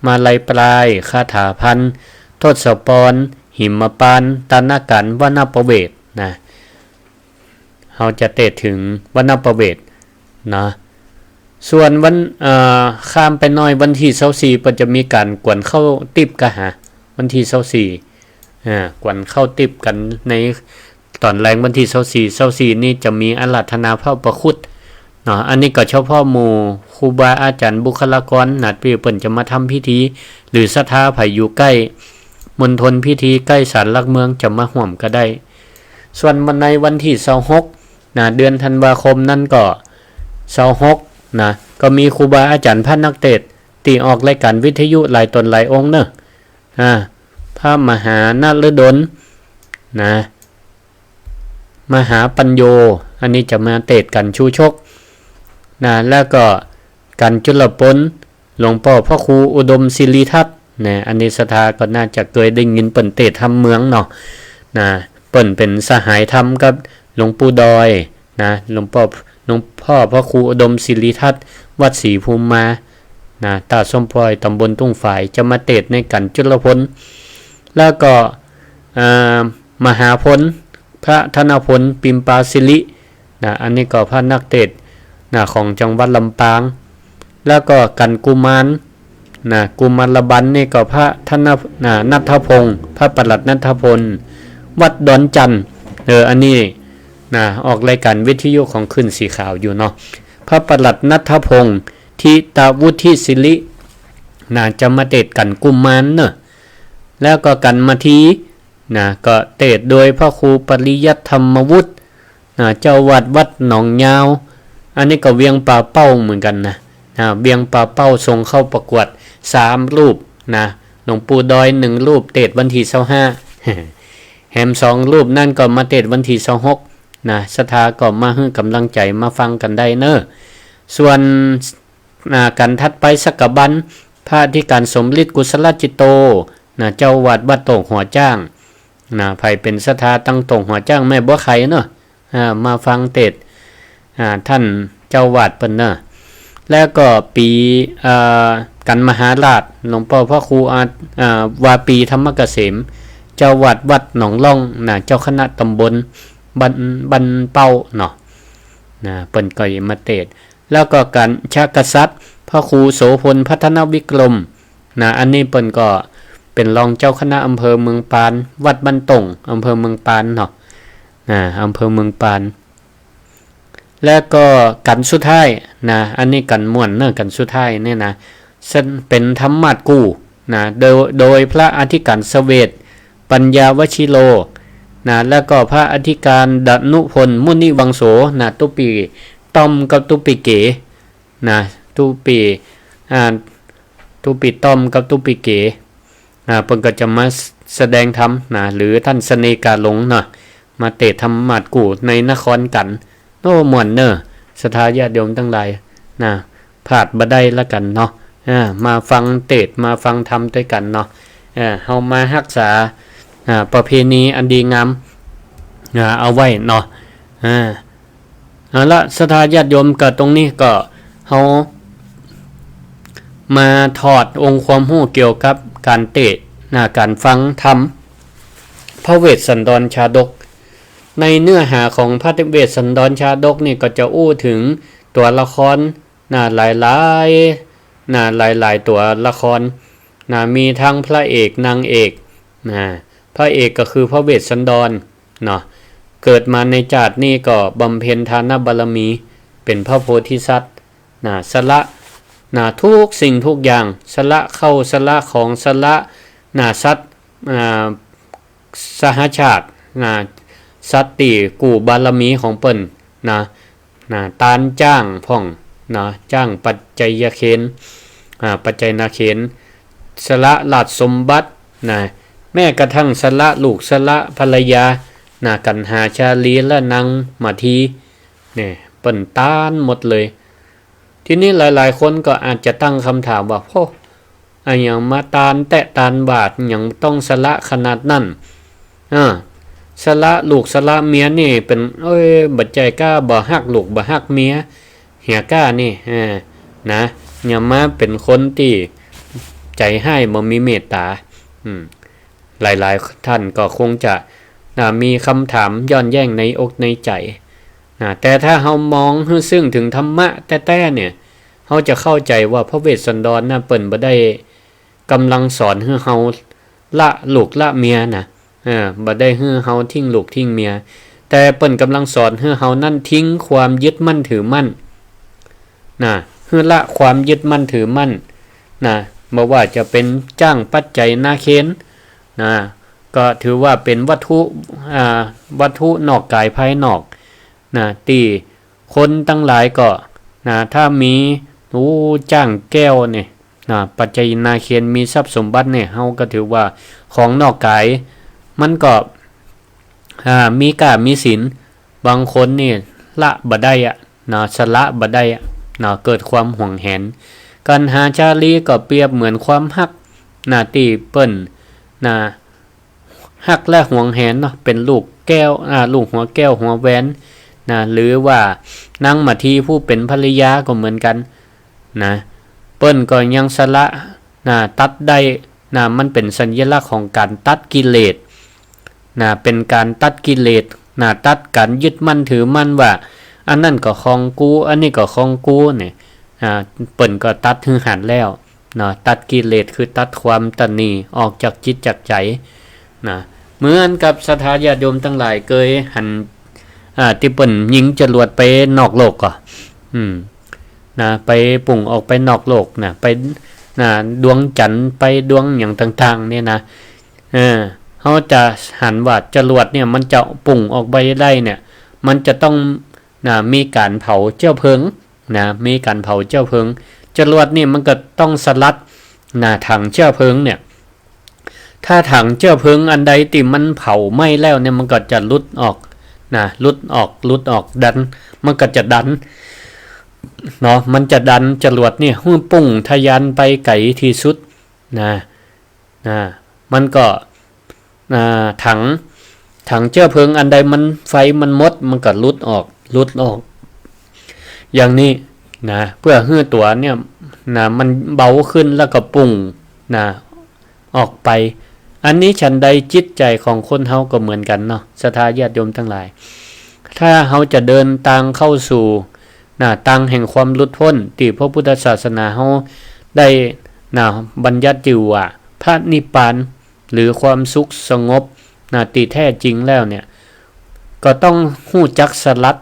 มาลัยปลาย คาถาปัณฑ์ ทศปร หิมปานต์ ธนก๋านต์ วณประเวศนะ เฮาจะเตสน์เถิงวณประเวศนะ ส่วนวัน เอ่อ ข้ามไปหน้อย วันตี้ซาวสี่ เปิ้นจะมีก๋านกวนข้าวติ๊บกาหา วันตี้ซาวสี่ อ่า กวนข้าวติ๊บกั๋นในต๋อนแลงวันตี้ซาวสี่ ซาวสี่นี่จะมีอาราธนาพระอุปคุตเนาะ อันนี้ก็เฉพาะหมู่ครูบาอาจ๋ารย์บุคลากรนะ ตี้เปิ้นจะมาทำพิธี หรือศรัทธาใผอยู่ใก้มณฑลพิธีใก้ศาลหลักเมืองจะมาฮ่วมก็ได้ ส่วนในวันตี้ซาวหก นะ เดือนธันวาคมนั้นก็ซาวหก นะ ก็มีครูบาอาจ๋ารย์พระนักเตสน์ตี้ออกรายก๋านวิทยุหลายต๋นหลายองค์เนาะ อ่า พระมหานฤดล นะ มหาปัญโญ อันนี้จะมาเตสน์ก๋านชูชก นะ แล้วก็ก๋านจุลปน หลวงป้อพระครูอุดมศิริทัศน์ นะ อันนี้ศรัทธาก็น่าจะเกยได้ยินเปิ้นเตสน์ธรรมเมืองเนาะ นะ เปิ้นเป๋นสหายธรรมกับหลวงปู่ดอย นะ หลวงป้อ หลวงป้อพระครูอุดมศิริทัศน์ วัดศรีภูมิมา นะ ต้าส้มปอย ต๋ำบลทุ่งฝาย จะมาเตสน์ในก๋านจุลปน แล้วก็ เอ่อ มหาพล พระธนพล ปิมปาสิริ นะ อันนี้ก็พระนักเตสน์ นะ ของจังหวัดลำปาง แล้วก็ก๋านกุมาร นะ กุมารบัลนี่ก็พระธน นะ ณัฐพงษ์ พระปลัดณัฐพล วัดดอนจันทน์ เออ อันนี้นะ ออกรายการวิทยุของคลื่นสีขาวอยู่เนาะ พระปลัดณัฐพงษ์ ธิตวุฒิศิริ นะ จะมาเตสน์กั๋นกุมารเนาะ แล้วก็กั๋นมาที นะ ก็เตสน์โดยพระครูปริยัติธรรมวุฒิ นะ เจ้าวัดวัดหนองยาว อันนี้ก็เวียงป่าเป้าเหมือนกั๋นนะ นะ เวียงป่าเป้าส่งเข้าประกวดสามรูปนะ หลวงปู่ดอยหนึ่งรูปเตสน์วันตี้ซาวห้า แหมสองรูปนั้นก็มาเตสน์วันตี้ซาวหกนะ ศรัทธาก็มาหื้อก๋ำลังใจ๋มาฟังกั๋นได้เนาะ ส่วน นะ กั๋นถัดไปสักกะบั้น พระอธิก๋ารสมฤทธิ์กุศลจิตโต นะ เจ้าวัดวัดโตกหัวจ๊าง นะ ใผเป๋นศรัทธาตางโตกหัวจ๊างแม่บัวไข่เนาะ อ่า มาฟังเตสน์ อ่า ต้านเจ้าวัดเปิ้นเนาะ แล้วก็ปี๋ อ่า กั๋นมหาราช หลวงป้อพระครูอา อ่า วาปีธรรมเกษม เจ้าวัดวัดหนองล่อง นะ เจ้าคณะต๋ำบลบ้าน บ้านเป้าเนาะ นะ เปิ้นก็มาเตสน์ แล้วก็กั๋นชะกษัตริย์ พระครูโสภณพัฒนวิกรม นะ อันนี้เปิ้นก็เป๋นรองเจ้าคณะอำเภอเมืองปาน วัดบ้านโต่ง อำเภอเมืองปานเนาะ นะ อำเภอเมืองปาน แล้วก็กั๋นสุดท้ายนะ อันนี้กั๋นม่วนเนาะ กั๋นสุดท้ายเนี่ยนะ ซึ่งเป๋นธรรมาสน์กู่นะ โดย โดยพระอธิก๋ารเสวต ปัญญาวชิโร นะ แล้วก็พระอธิก๋ารดนุพล มุนิวังโส นะ ตุ๊ปี๋ต้อมกับตุ๊ปี๋เก๋ นะ ตุ๊ปี๋ อ่า ตุ๊ปี๋ต้อมกับตุ๊ปี๋เก๋ อ่า เปิ้นก็จะมาแสดงธรรมนะ หรือต้านเสน่ห์กาหลงเนาะ มาเตสน์ธรรมาสน์กู่ในนครกั๋น โอ้ ม่วนเนาะ ศรัทธาญาติโยมตังหลายนะ พลาดบ่ได้ละกั๋นเนาะ อ่า มาฟังเตสน์ มาฟังธรรมตวยกั๋นเนาะ อ่า เฮามาฮักษา อ่า ประเพณีอันดีงาม อ่า เอาไว้เนาะ อ่า เอาละ ศรัทธาญาติโยม ก็ตรงนี้ก็เฮามาถอดองค์ความฮู้เกี่ยวกับก๋านเตสน์นะ ก๋านฟังธรรม พระเวสสันดรชาดก ในเนื้อหาของพระเวสสันดรชาดกนี่ก็จะอู้เถิงตั๋วละครนะ หลายๆ นะ หลายๆ ตั๋วละครนะ มีตึงพระเอกนางเอกนะ พระเอกก็คือพระเวสสันดร เนาะ เกิดมาในจาตินี้ก็บำเพ็ญทานบารมี เป๋นพระโพธิสัตว์นะ สละนะ ทุกสิ่งทุกอย่าง สละข้าว สละของ สละนะ สัตว์ อ่า สหชาตินะ สัตว์ตี้กู้บารมีของเปิ้นนะ นะ ตานจ๊างพ่องนะ จ๊างปัจจัยเคน อ่า ปัจจัยนาเคน สละราชสมบัตินะ แม้กระทั่งสละลูก สละภรรยานะ กัณหาชาลีและนางมาที เนี่ย เปิ้นตานหมดเลย ทีนี้หลายๆ คนก็อาจจะตั้งคำถามว่า โอ้ อะหยังมาตานแต๊ตานบาด หยังต้องสละขนาดนั้น อ่า สละลูกสละเมียนี่เป๋น เอ้ย บ่ใจ้ก้า บ่ฮักลูกบ่ฮักเมีย เหียก้านี่ อ่า นะ อย่ามาเป๋นคนตี้ใจ๋ฮ้าย บ่มีเมตต๋า อืม หลายๆ ท่านก็คงจะ นะ มีคำถามย้อนแย้งในอกในใจ๋ นะ แต่ถ้าเฮามองหื้อซึ่งเถิงธรรมะแต๊ๆ เนี่ย เฮาจะเข้าใจ๋ว่าพระเวสสันดรนะ เปิ้นบ่ได้ก่ำลังสอนหื้อเฮาละลูกละเมียนะ เออ บ่ได้หื้อเฮาทิ้งลูกทิ้งเมีย แต่เปิ้นก่ำลังสอนหื้อเฮานั้นทิ้งความยึดมั่นถือมั่น นะ หื้อละความยึดมั่นถือมั่น นะ บ่ว่าจะเป๋นจ๊างปัจจัยนาเคน นะ ก็ถือว่าเป๋นวัตถุ อ่า วัตถุนอกก๋ายภายนอก นะ ตี้คนตังหลายก็ นะ ถ้ามี โอ้ จ๊างแก้วนี่ นะ ปัจจัยนาเคน มีทรัพย์สมบัตินี่ เฮาก็ถือว่าของนอกก๋าย มันก็ อ่า มีก้ามีสิน บางคนนี่ละบ่ได้อะ เนาะ สละบ่ได้อะ เนาะ เกิดความหวงแหน กัณหาชาลีก็เปรียบเหมือนความฮัก นะ ตี้เปิ้น นะ ฮักและหวงแหนเนาะ เป๋นลูกแก้ว อ่า ลูกหัวแก้วหัวแหวน นะ หรือว่านางมาทีผู้เป๋นภรรยาก็เหมือนกั๋น นะ เปิ้นก็ยังสละ นะ ตัดได้ นะ มันเป๋นสัญลักษณ์ของก๋านตัดกิเลส นะ เป๋นก๋านตัดกิเลส นะ ตัดก๋านยึดมั่นถือมั่นว่า อันนั้นก็ของกู อันนี้ก็ของกู เนี่ย อ่า เปิ้นก็ตัดหื้อหันแล้ว นะ ตัดกิเลสคือตัดความตระหนี่ออกจากจิตจากใจ๋นะ เหมือนกับศรัทธาญาติโยมตังหลายเกยหัน อ่า ตี้เปิ้นยิงจรวดไปนอกโลกก่อ อืม นะ ไปปุ้งออกไปนอกโลกนะ ไป นะ ดวงจันทร์ ไปดวงหยังต่างๆ เนี่ยนะ เออ เฮาจะหันว่าจรวดเนี่ยมันจะปุ้งออกไปได้เนี่ย มันจะต้อง นะ มีก๋านเผาเจื้อเพลิงนะ มีก๋านเผาเจื้อเพลิง จรวดนี่มันก็ต้องสลัด นะ ถังเจื้อเพลิงเนี่ย ถ้าถังเจื้อเพลิงอันใดตี้มันเผาไหม้แล้วเนี่ย มันก็จะหลุดออก นะ หลุดออก หลุดออก ดัน มันก็จะดัน เนาะ มันจะดันจรวดนี่หื้อปุ้งทะยานไปไก๋ตี้สุด นะ นะ มันก็ อ่า ถัง ถังเจื้อเพลิงอันใดมัน ไฟมันหมด มันก็หลุดออก หลุดออก อย่างนี้นะ เปื้อหื้อตั๋วเนี่ย นะ มันเบาขึ้นแล้วก็ปุ้ง นะ ออกไป อันนี้ฉันใดจิตใจ๋ของคนเฮาก็เหมือนกั๋นเนาะ ศรัทธาญาติโยมตังหลาย ถ้าเฮาจะเดินตางเข้าสู่ นะ ตางแห่งความหลุดป๊น ตี้พระพุทธศาสนาเฮาได้ นะ บัญญัติจื้อว่าพระนิพพาน หรือความสุขสงบ นะ ตี้แท้จริงแล้วเนี่ย ก็ต้องฮู้จักสลัด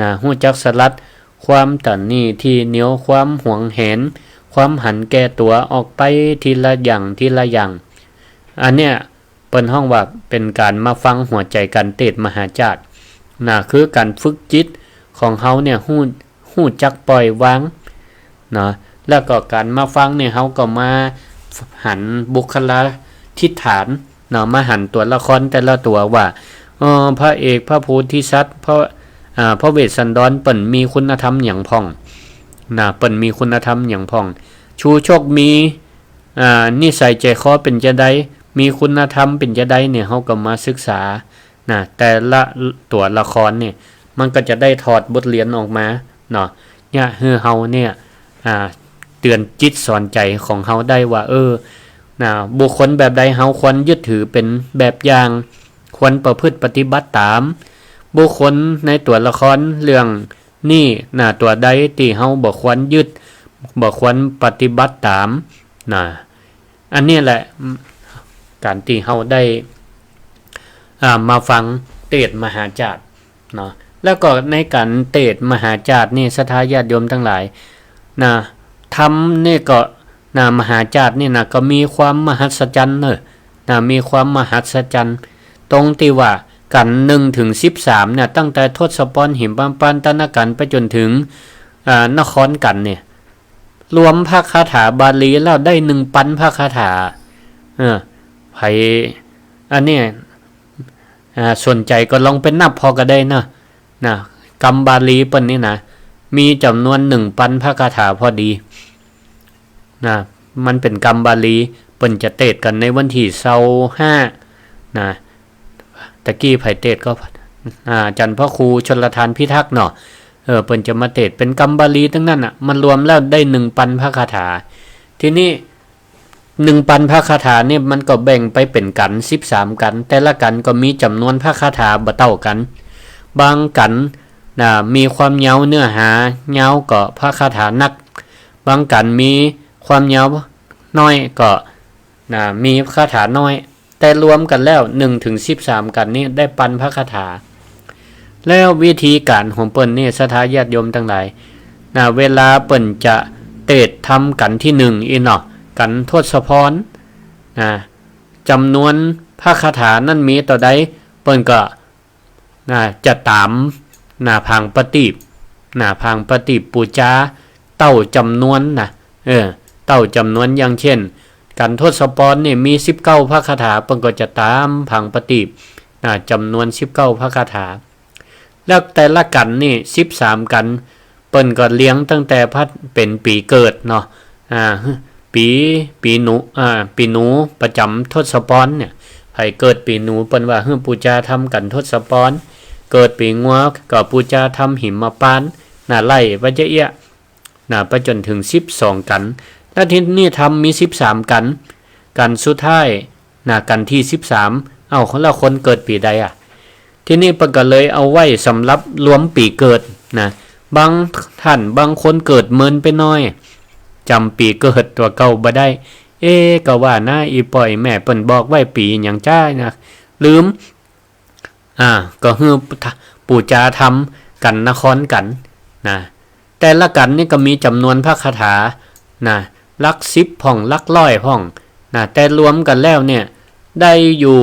นะ ฮู้จักสลัดความตระหนี่ ตี้เหนียว ความหวงแหน ความหันแก่ตั๋วออกไปทีละอย่าง ทีละอย่าง อันเนี้ยเปิ้นฮ้องว่าเป๋นก๋านมาฟังหัวใจ๋ก๋านเตสน์มหาจาตุ นะ คือก๋านฝึกจิตของเฮาเนี่ย ฮู้ ฮู้จักปล่อยวาง เนาะ แล้วก็ก๋านมาฟังเนี่ย เฮาก็มาหันบุคลาธิฐาน เนาะ มาหันตั๋วละครแต่ละตั๋วว่า เออ พระเอก พระโพธิสัตว์ พระ อ่า พระเวสสันดร เปิ้นมีคุณธรรมหยังพ่อง นะ เปิ้นมีคุณธรรมหยังพ่อง ชูชกมี อ่า นิสัยใจ๋คอเป๋นจาใด มีคุณธรรมเป๋นจาใดเนี่ย เฮาก็มาศึกษา นะ แต่ละตั๋วละครเนี่ย มันก็จะได้ถอดบทเรียนออกมา เนาะ เนี่ย หื้อเฮาเนี่ย อ่า เตือนจิตสอนใจ๋ของเฮาได้ว่า เออ นะ บุคคลแบบใดเฮาควรยึดถือเป๋นแบบอย่าง ควรประพฤติปฏิบัติต๋าม บุคคลในตั๋วละครเรื่องนี้ นะ ตั๋วใดตี้เฮาบ่ควรยึด บ่ควรปฏิบัติต๋าม นะ อันนี้แหละ ก๋านตี้เฮาได้ อ่า มาฟังเตสน์มหาจาตุ เนาะ แล้วก็ในก๋านเตสน์มหาจาตุนี่ ศรัทธาญาติโยมตังหลาย นะ ธรรมนี่ก็ นะ มหาจาตุนี่นะ ก็มีความมหัศจรรย์เนาะ นะ มีความมหัศจรรย์ ตรงตี้ว่ากัณฑ์หนึ่งเถิงสิบสามเนี่ย ตั้งแต่ทศพร หิมพานต์ ตนกัณฑ์ ไปจ๋นเถิง อ่า นครกัณฑ์เนี่ย รวมพระคาถาบาลีแล้วได้หนึ่งปันพระคาถา เออ ใผ อันเนี้ย อ่า สนใจ๋ก็ลองไปนับผ่อก็ได้เนาะ นะ กำบาลีเปิ้นนี่นะ มีจ๋ำนวนหนึ่งปันพระคาถาพอดี นะ มันเป๋นกำบาลี เปิ้นจะเตสน์กั๋นในวันตี้ซาวห้า นะ ตะกี้ใผเตสน์ก็ อ่า อาจ๋ารย์พระครูชลทานพิทักษ์เนาะ เออ เปิ้นจะมาเตสน์เป๋นกำบาลีตึงนั้นน่ะ มันรวมแล้วได้หนึ่งปันพระคาถา ทีนี้หนึ่งปันพระคาถานี่มันก็แบ่งไปเป๋นกัณฑ์สิบสามกัณฑ์ แต่ละกัณฑ์ก็มีจ๋ำนวนพระคาถาบ่เต้ากั๋น บางกัณฑ์ นะ มีความยาวเนื้อหายาวก็พระคาถานัก บางกัณฑ์มีความยาวน้อยก็ นะ มีคาถาน้อย แต่รวมกั๋นแล้วหนึ่งเถิงสิบสามกัณฑ์นี่ได้ปันพระคาถา แล้ววิธีก๋านของเปิ้นนี่ ศรัทธาญาติโยมตังหลาย นะ เวลาเปิ้นจะเตสน์ธรรมกัณฑ์ตี้หนึ่งอี้เนาะ กัณฑ์ทศพร นะ จ๋ำนวนพระคาถานั้นมีเต้าใด เปิ้นก็ นะ จะต๋าม นะ ผางประตีป นะ ผางประตีปปู๋จา เต้าจ๋ำนวนนะ เออ เต้าจ๋ำนวน อย่างเช่น กัณฑ์ทศพรนี่มีสิบเก้าพระคาถา เปิ้นก็จะต๋ามผางประตีป นะ จ๋ำนวนสิบเก้าพระคาถา แล้วแต่ละกัณฑ์นี่สิบสามกัณฑ์ เปิ้นก็เรียงตั้งแต่พระเป๋นปี๋เกิดเนาะ อ่า ปี๋ ปี๋หนู อ่า ปี๋หนูประจ๋ำทศพรเนี่ย ใผเกิดปี๋หนูเปิ้นว่าหื้อปู๋จาธรรมกัณฑ์ทศพร เกิดปี๋งัวก็ปู๋จาธรรมหิมพานต์ นะ ไล่ไปจาอี้ นะ ไปจ๋นเถิงสิบสองกัณฑ์ แล้วตี้นี่ธรรมมีสิบสามกัณฑ์ กัณฑ์สุดท้าย นะ กัณฑ์ตี้สิบสาม เอ้า แล้วคนเกิดปี๋ใดอะ ตี้นี่เปิ้นก็เลยเอาไว้สำหรับรวมปี๋เกิดนะ บางท่านบางคนเกิดเมินไปหน้อย จำปี๋เกิดตั๋วเก่าบ่ได้ เอ๊ะ ก็ว่านะ อี่ป้ออี่แม่เปิ้นบอกไว้ปี๋หยังจ๊านะ ลืม อ่า ก็หื้อปู๋จาธรรมกัณฑ์นครกั๋นนะ แต่ละกัณฑ์นี่ก็มีจ๋ำนวนพระคาถานะ หลักสิบพ่อง หลักร้อยพ่องนะ แต่รวมกั๋นแล้วเนี่ย ได้อยู่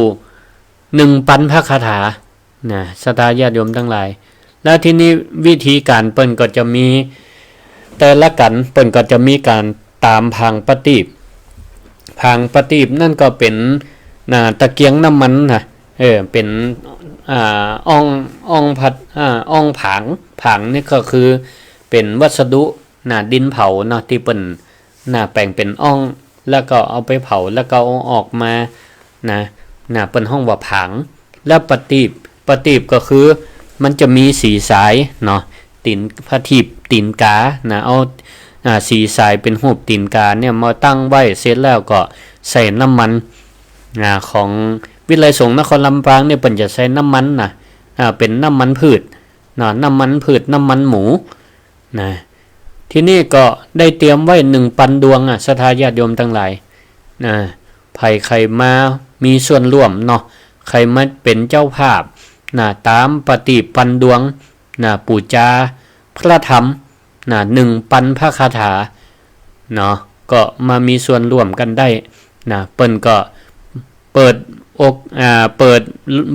หนึ่งปันพระคาถานะ ศรัทธาญาติโยมตังหลาย แล้วทีนี้วิธีก๋านเปิ้นก็จะมี แต่ละกัณฑ์เปิ้นก็จะมีก๋านต๋ามผางประตีป ผางประตีปนั่นก็เป๋น นะ ตะเกียงน้ำมันนะ เออ เป๋น อ่า อ่อง อ่องพัด อ่า อ่องผาง ผางนี่ก็คือเป๋นวัสดุ นะ ดินเผาเนาะ ตี้เปิ้น นะ แป๋งเป๋นอ่อง แล้วก็เอาไปเผา แล้วก็เอาออกมา นะ นะ เปิ้นฮ้องว่าผาง แล้วประตีป ประตีปก็คือมันจะมีสีสายเนาะ ตี๋น ประตีปตี๋นกานะ เอา อ่า สีสายเป๋นฮูปตี๋นกาเนี่ยมาตั้งไว้เสร็จแล้วก็ใส่น้ำมัน อ่า ของวิทยาลัยสงฆ์นครลำปางเนี่ยเปิ้นจะใส่น้ำมันนะ อ่า เป๋นน้ำมันพืชเนาะ น้ำมันพืช น้ำมันหมู นะ ทีนี้ก็ได้เตรียมไว้หนึ่งปันดวงอะ ศรัทธาญาติโยมตังหลาย นะ ใผใค่มามีส่วนร่วมเนาะ ใค่มาเป๋นเจ้าภาพ นะ ต๋ามประตีปปันดวง นะ ปู๋จาพระธรรม นะ หนึ่งปันพระคาถา เนาะ ก็มามีส่วนร่วมกั๋นได้ นะ เปิ้นก็ เปิดอก อ่า เปิด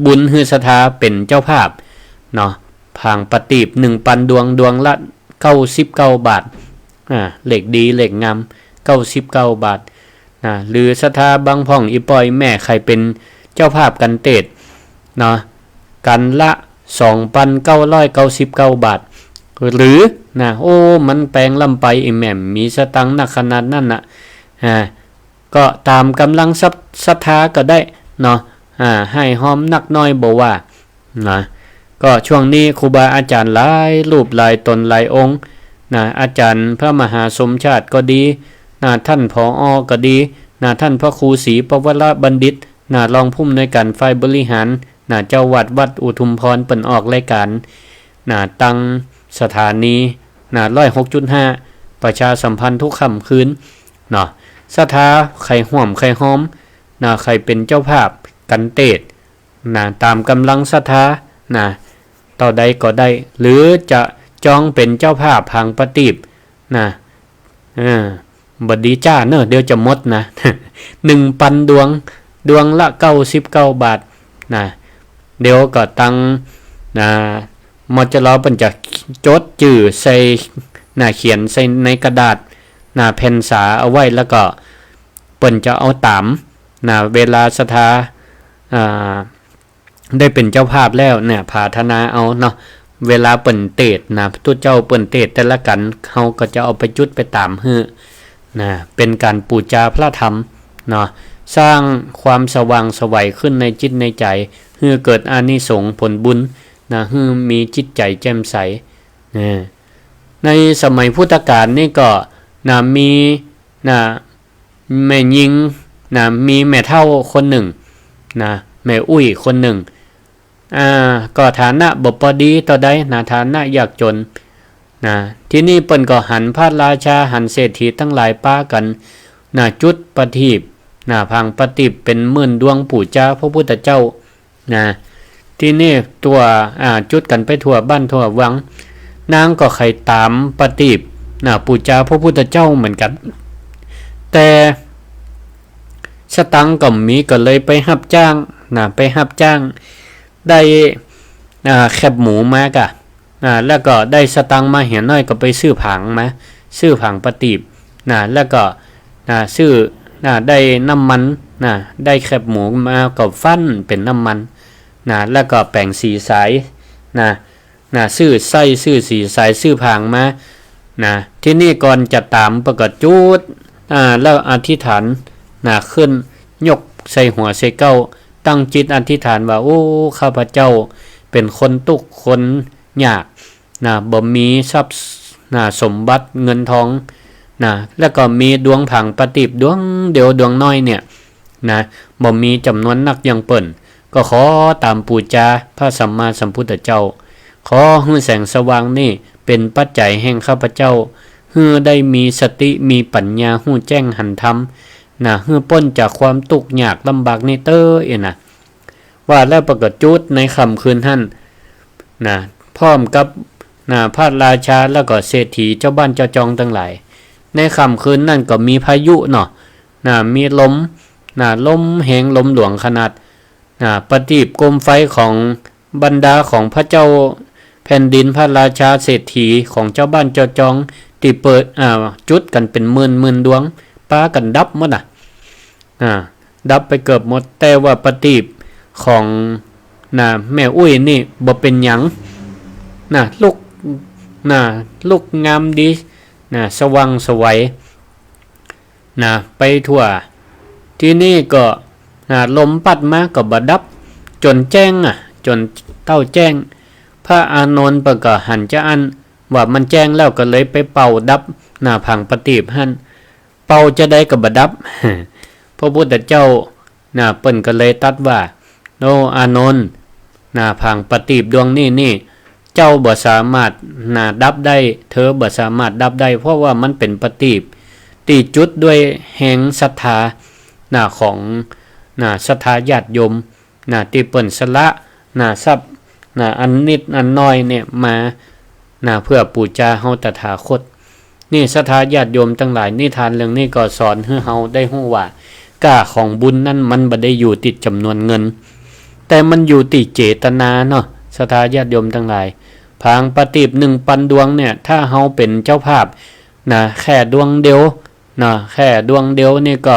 บุญหื้อศรัทธาเป๋นเจ้าภาพเนาะ ผางประตีปหนึ่งปันดวง ดวงละเก้าสิบเก้าบาท อ่า เลขดีเลขงาม เก้าสิบเก้าบาท นะ หรือศรัทธาบางพ่องอี่ป้ออี่แม่ใค่เป๋นเจ้าภาพกัณฑ์เตศน์เนาะ กัณฑ์ละสองปันเก้าร้อยเก้าสิบเก้าบาท หรือ นะ โอ้ มันแปงล้ำไป อี่แม่บ่มีสตางค์นักขนาดนั้นน่ะ อ่า ก็ต๋ามก๋ำลังศรัท ศรัทธาก็ได้เนาะ อ่า หื้อหอมนักน้อยบ่ว่า นะ ก็ช่วงนี้ครูบาอาจ๋ารย์หลายรูปหลายต๋นหลายองค์ นะ อาจ๋ารย์พระมหาสมชาติก็ดี นะ ต้าน ผอ ก็ดี นะ ต้านพระครูศรีปวรบัณฑิต นะ รองผู้อำนวยก๋านฝ่ายบริหาร นะ เจ้าวัดวัดอุทุมพร เปิ้นออกรายก๋าน นะ ตางสถานี นะ ร้อยหกจุดห้า ประชาสัมพันธ์ทุกค่ำคืน เนาะ ศรัทธาใค่ฮ่วมใค่หอม นะ ใค่เป๋นเจ้าภาพกัณฑ์เตศน์ นะ ต๋ามก๋ำลังศรัทธา นะ เต้าใดก็ได้ หรือจะจองเป๋นเจ้าภาพผางประตีป นะ เออ บ่ดีจ้าเน่อ เดี๋ยวจะหมดนะ หนึ่งปันดวง ดวงละเก้าสิบเก้าบาท นะ เดี๋ยวก็ตาง นะ มจล เปิ้นจะจดจื้อใส่ นะ เขียนใส่ในกระดาษ นะ แผ่นสาเอาไว้ แล้วก็เปิ้นจะเอาต๋าม นะ เวลาศรัทธา อ่า ได้เป๋นเจ้าภาพแล้วเนี่ย ผาถนาเอาเนาะ เวลาเปิ้นเตศน์นะ ตุ๊เจ้าเปิ้นเตศน์แต่ละกัณฑ์ เฮาก็จะเอาไปจุดไปต๋ามหื้อ นะ เป๋นก๋านปู๋จาพระธรรมเนาะ สร้างความสว่างไสวขึ้นในจิตในใจ๋ หื้อเกิดอานิสงส์ผลบุญ นะ หื้อมีจิตใจ๋แจ่มใส นะ ในสมัยพุทธกาลนี่ก็ นะ มี นะ แม่ญิง นะ มีแม่เฒ่าคนนึ่ง นะ แม่อุ๊ยคนนึ่ง อ่า ก็ฐานะบ่ปอดีเต้าใดนะ ฐานะยากจ๋น นะ ทีนี้เปิ้นก็หันพระราชา หันเศรษฐีตังหลายปากั๋น นะ จุดประตีป นะ ผางประตีปเป๋นหมื่นดวงปู๋จาพระพุทธเจ้า นะ ทีนี้ตั๋ว อ่า จุดกั๋นไปทั่วบ้านทั่ววัง นางก็ใค่ต๋ามประตีป นะ ปู๋จาพระพุทธเจ้าเหมือนกั๋น แต่สตางค์ก็บ่มี ก็เลยไปฮับจ้าง นะ ไปฮับจ้าง ได้ อ่า แคบหมูมาก่ะ อ่า แล้วก็ได้สตางค์มาเหียน้อย ก็ไปซื้อผางมา ซื้อผางประตีป นะ แล้วก็ นะ ซื้อ นะ ได้น้ำมัน นะ ได้แคบหมูมาก็ฟั่นเป๋นน้ำมัน นะ แล้วก็แป๋งสีสาย นะ นะ ซื้อไส้ ซื้อสีสาย ซื้อผางมา นะ ทีนี้ก่อนจะต๋ามเปิ้นก็จุด อ่า แล้วอธิษฐาน นะ ขึ้น ยกใส่หัวใส่เก๊า ตั้งจิตอธิษฐานว่า โอ้ ข้าพเจ้าเป๋นคนตุ๊กข์คนยาก นะ บ่มีทรัพย์ นะ สมบัติเงินทอง นะ แล้วก็มีดวงผางประตีปดวงเดียวดวงน้อยเนี่ย นะ บ่มีจ๋ำนวนนักอย่างเปิ้น ก็ขอต๋ามปู๋จาพระสัมมาสัมพุทธเจ้า ขอหื้อแสงสว่างนี่เป๋นปัจจัยแห่งข้าพเจ้า หื้อได้มีสติมีปัญญาฮู้แจ้งหันธรรม นะ หื้อป๊นจากความตุ๊กข์ยากลำบากนี้เต๊อะ เอ๊ะนะ ว่าแล้วเปิ้นก็จุดในค่ำคืนหั้น นะ พร้อมกับ นะ พระราชาแล้วก็เศรษฐีเจ้าบ้านเจ้าจองตังหลาย ในค่ำคืนนั้นก็มีพายุเนาะ นะ มีลม นะ ลมแฮงลมหลวงขนาด นะ ประทีปโคมไฟของบรรดาของพระเจ้าแผ่นดินพระราชาเศรษฐีของเจ้าบ้านเจ้าจองตี้เปิ้น อ่า จุดกั๋นเป๋นหมื่นๆ ดวง ปากั๋นดับหมดน่ะ อ่า ดับไปเกือบหมด แต่ว่าประทีปของ นะ แม่อุ๊ยนี่บ่เป๋นหยัง นะ ลุก นะ ลุกงามดี นะ สว่างไสว นะ ไปทั่ว ทีนี้ก็ นะ ลมปั๊ดมาก็บ่ดับ จ๋นแจ้งอะ จ๋นเต้าแจ้ง พระอานนท์เปิ้นก็หันจาอั้นว่ามันแจ้งแล้วก็เลยไปเป่าดับ นะ ผางประทีปหั้น เป่าจาใดก็บ่ดับ พระพุทธเจ้า นะ เปิ้นก็เลยตรัสว่า โอ้ อานนท์ นะ ผางประทีปดวงนี้นี่ เจ้าบ่สามารถ นะ ดับได้ เธอบ่สามารถดับได้ เพราะว่ามันเป๋นประทีปตี้จุดด้วยแฮงศรัทธา นะ ของ นะ ศรัทธาญาติโยม นะ ตี้เปิ้นสละ นะ ทรัพย์ นะ อันนิดอันน้อยเนี่ยมา นะ เพื่อปู๋จาเฮาตถาคต นี่ศรัทธาญาติโยมตังหลาย นิทานเรื่องนี้ก็สอนหื้อเฮาได้ฮู้ว่า ก้าของบุญนั้นมันบ่ได้อยู่ตี้จ๋ำนวนเงิน แต่มันอยู่ตี้เจตนาเนาะ ศรัทธาญาติโยมตังหลาย ผางประทีปหนึ่งปันดวงเนี่ย ถ้าเฮาเป๋นเจ้าภาพ นะ แค่ดวงเดียว นะ แค่ดวงเดียวนี่ก็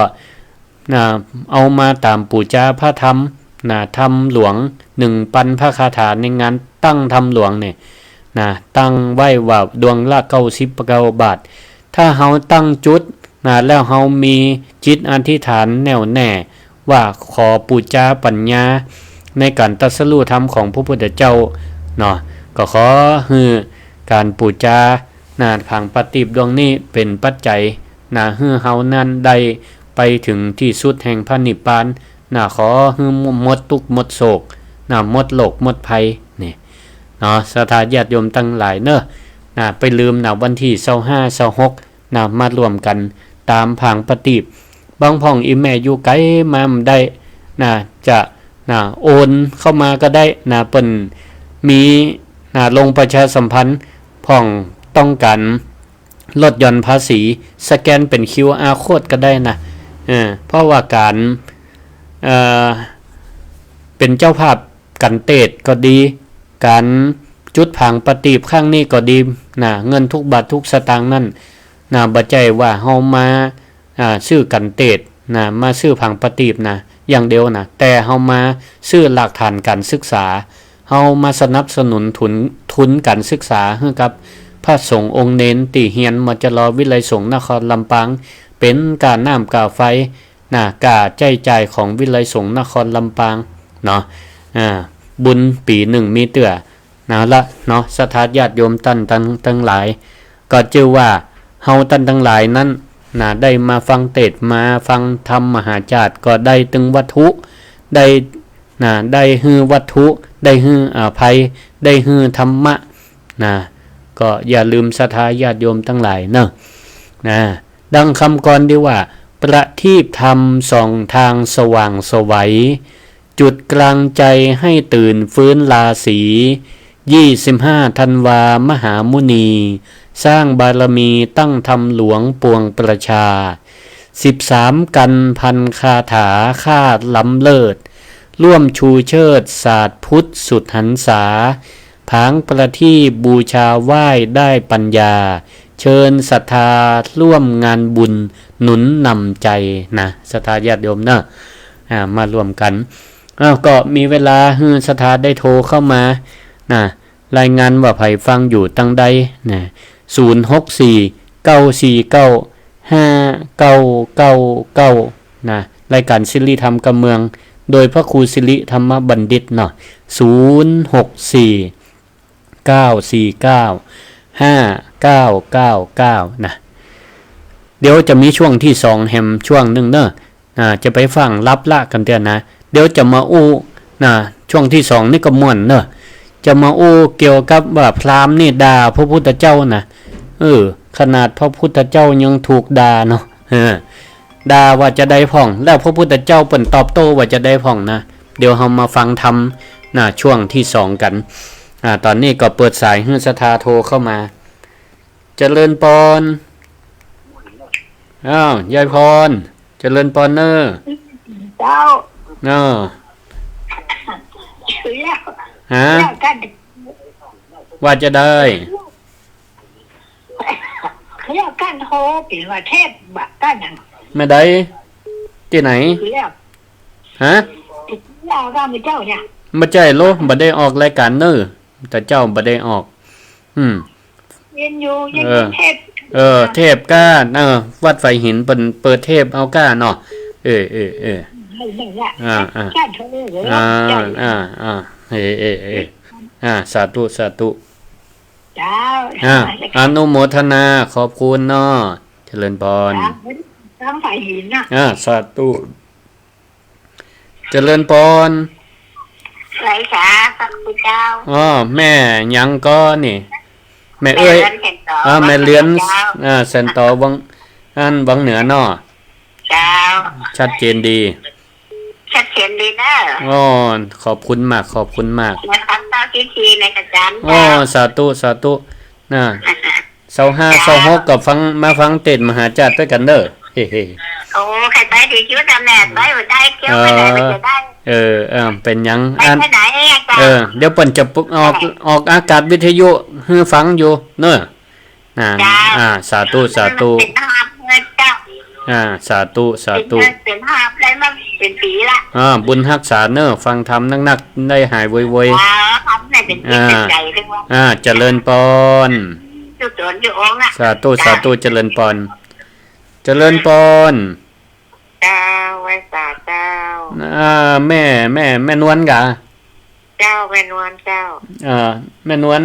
นะ เอามาต๋ามปู๋จาพระธรรม นะ ธรรมหลวง หนึ่งปันพระคาถาในงานตั้งธรรมหลวงเนี่ย นะ ตั้งไว้ว่าดวงละเก้าสิบเก้าบาท ถ้าเฮาตั้งจุด นะ แล้วเฮามีจิตอธิษฐานแน่วแน่ว่าขอปู๋จาปัญญาในก๋านตรัสรู้ธรรมของพระพุทธเจ้าเนาะ ก็ขอหื้อก๋านปู๋จา นะ ผางประทีปดวงนี้เป๋นปัจจัย นะ หื้อเฮานั้นได้ไปเถิงตี้สุดแห่งพระนิพพาน นะ ขอหื้อหมดตุ๊กข์หมดโศก นะ หมดโรคหมดภัย นี่ เนาะ ศรัทธาญาติโยมตังหลายเนาะ นะ ไปลืมนะ วันตี้ซาวห้า ซาวหก นะ มาร่วมกั๋นต๋ามผางประทีป บางพ่องอี่แม่อยู่ไก๋มาบ่ได้ นะ จะ นะ โอนเข้ามาก็ได้ นะ เปิ้นมี นะ ลงประชาสัมพันธ์ พ่องต้องก๋านลดหย่อนภาษี สแกนเป๋น QR code ก็ได้นะ เออ เพราะว่าก๋าน เอ่อ เป๋นเจ้าภาพก๋านเตศน์ก็ดี ก๋านจุดผางประทีปครั้งนี้ก็ดี นะ เงินทุกบาททุกสตางค์นั้น นะ บ่ใจ้ว่าเฮามา อ่า ซื้อก๋านเตศน์ นะ มาซื้อผางประทีปนะ อย่างเดียวนะ แต่เฮามาซื้อหลักฐานก๋านศึกษา เฮามาสนับสนุนทุน ทุนก๋านศึกษาหื้อกับพระสงฆ์องค์เณรตี้เฮียน มจร วิทยาลัยสงฆ์นครลำปาง เป๋นก้าน้ำก้าไฟ นะ ก้าใจ๊จ่ายของวิทยาลัยสงฆ์นครลำปางเนาะ อ่า บุญปี๋นึ่งมีเตื้อ นะละเนาะ ศรัทธาญาติโยมต้านตัง ตังหลาย ก็จื้อว่าเฮาต้านตังหลายนั้น นะ ได้มาฟังเตศน์ มาฟังธรรมมหาจาตย์ ก็ได้ตึงวัตถุ ได้ นะ ได้หื้อวัตถุ ได้หื้ออภัย ได้หื้อธรรมะ นะ ก็อย่าลืมศรัทธาญาติโยมตังหลายเนาะ นะ ดังกำกลอนตี้ว่า ประทีปธรรมส่องทางสว่างไสว จุดกลางใจ๋หื้อตื่นฟื้นราศี ยี่สิบห้าธันวามหามุนี สร้างบารมีตั้งธรรมหลวงปวงประชา สิบสามกันพันคาถาคาดล้ำเลิศ ร่วมชูเชิดศาสตร์พุทธสุดหรรษา ผางประทีปบูชาไหว้ได้ปัญญา เชิญศรัทธาร่วมงานบุญหนุนนำใจนะ ศรัทธาญาติโยมเนาะ อ่า มาร่วมกั๋น อ้าว ก็มีเวลาหื้อศรัทธาได้โทรเข้ามา นะ รายงานว่าใผฟังอยู่ตังใด นะ ศูนย์หกสี่ เก้าสี่เก้า ห้าเก้าเก้าเก้า นะ รายก๋านสิริธรรมกำเมือง โดยพระครูสิริธรรมบัณฑิตเนาะ ศูนย์หกสี่ เก้าสี่เก้า ห้าเก้าเก้าเก้า นะ เดี๋ยวจะมีช่วงตี้สองแหมช่วงนึ่งเนาะ อ่า จะไปฟั่งลับละกั๋นเตื้อนะ เดี๋ยวจะมาอู้ นะ ช่วงตี้สองนี่ก็ม่วนเนาะ จะมาอู้เกี่ยวกับว่าพราหมณ์นี่ด่าพระพุทธเจ้านะ เออ ขนาดพระพุทธเจ้ายังถูกด่าเนาะ เออ ด่าว่าจะใดพ่อง แล้วพระพุทธเจ้าเปิ้นตอบโต้ว่าจะใดพ่องนะ เดี๋ยวเฮามาฟังธรรมนะ ช่วงที่สองกั๋น อ่า ต๋อนนี้ก็เปิดสายหื้อศรัทธาโทรเข้ามา เจริญปอน อ้าว ยายพร เจริญปอนเน่อ เจ้า อ้าว แล้ว ฮะ แล้วกั๋น ว่าจะใด แล้วกั๋นโห เป๋นว่าเทศน์บ่ากั๋นหยัง แม่ใด ตี้ไหน คือแล้ว ฮะ แล้วกั๋นเจ้าเนี่ย บ่ใจ้โล บ่ได้ออกรายก๋านเน่อ แต่เจ้าบ่ได้ออก อืม เห็นอยู่ ยัง เออ เห็นเทศน์ เออ เทศน์ก้า เออ วัดฝายหินเปิ้นเปิดเทศน์เอาก้าเนาะ เออ เออ เออ ไม่ ไม่ละ อ่า อ่า เจ้าเถอะ เออ อ่า เจ้า อ่า อ่า เออ เออ เออ อ่า สาธุ สาธุ เจ้า อ่า อนุโมทนา ขอบคุณเนาะ เจริญปอน เจ้า ทางฝายหินน่ะ อ่า สาธุ เจริญปอน ไหว้สา พระคุณเจ้า อ้อ แม่หยังก่อนี่ แม่เอื้อย แม่เรือนแสนต๋อ อ่า แม่เรือน วังเหนือเจ้า อ่า แสนต๋อวัง อันวังเหนือเนาะ เจ้า ชัดเจนดี ชัดเจนดีเนาะ อ้อ ขอบคุณมาก ขอบคุณมาก มาฟังเต้าพิธีในอาจ๋ารย์ อ้อ เจ้า สาธุ สาธุ นะ เสาร์ห้า เจ้า เสาร์หกก็ฟัง มาฟังเตสน์มหาชาติตวยกั๋นเน่อ เฮ้ โอ้ ใค่ไปถือคิวต๋ามแหน่ ไปบ่ได้ เที่ยวไปไหน เออ บ่ได้ เออ เออ เป๋นหยัง ไป อัน ไปไหนอาจ๋ารย์ เออ เดี๋ยวเปิ้นจะออก เออ ออกอากาศวิทยุหื้อฟังอยู่เน่อ อ่า เจ้า อ่า สาธุ สาธุ เป๋นภาพเน่อเจ้า อ่า สาธุ สาธุ เป๋นภาพได้มาเป๋นปี๋ละ อ่า บุญฮักษาเน่อ ฟังธรรมนักๆ ได้หายไวๆ เจ้า ทำให้เป๋นจิตเป๋นใจ๋ด้วยว่า อ่า เจริญปอน จุดโดนอยู่องค์ละ สาธุ เจ้า สาธุ เจริญปอน เจริญปอน เจ้า ไหว้สาเจ้า อ่า แม่ แม่ แม่นวลกา เจ้า แม่นวลเจ้า อ่า แม่นวล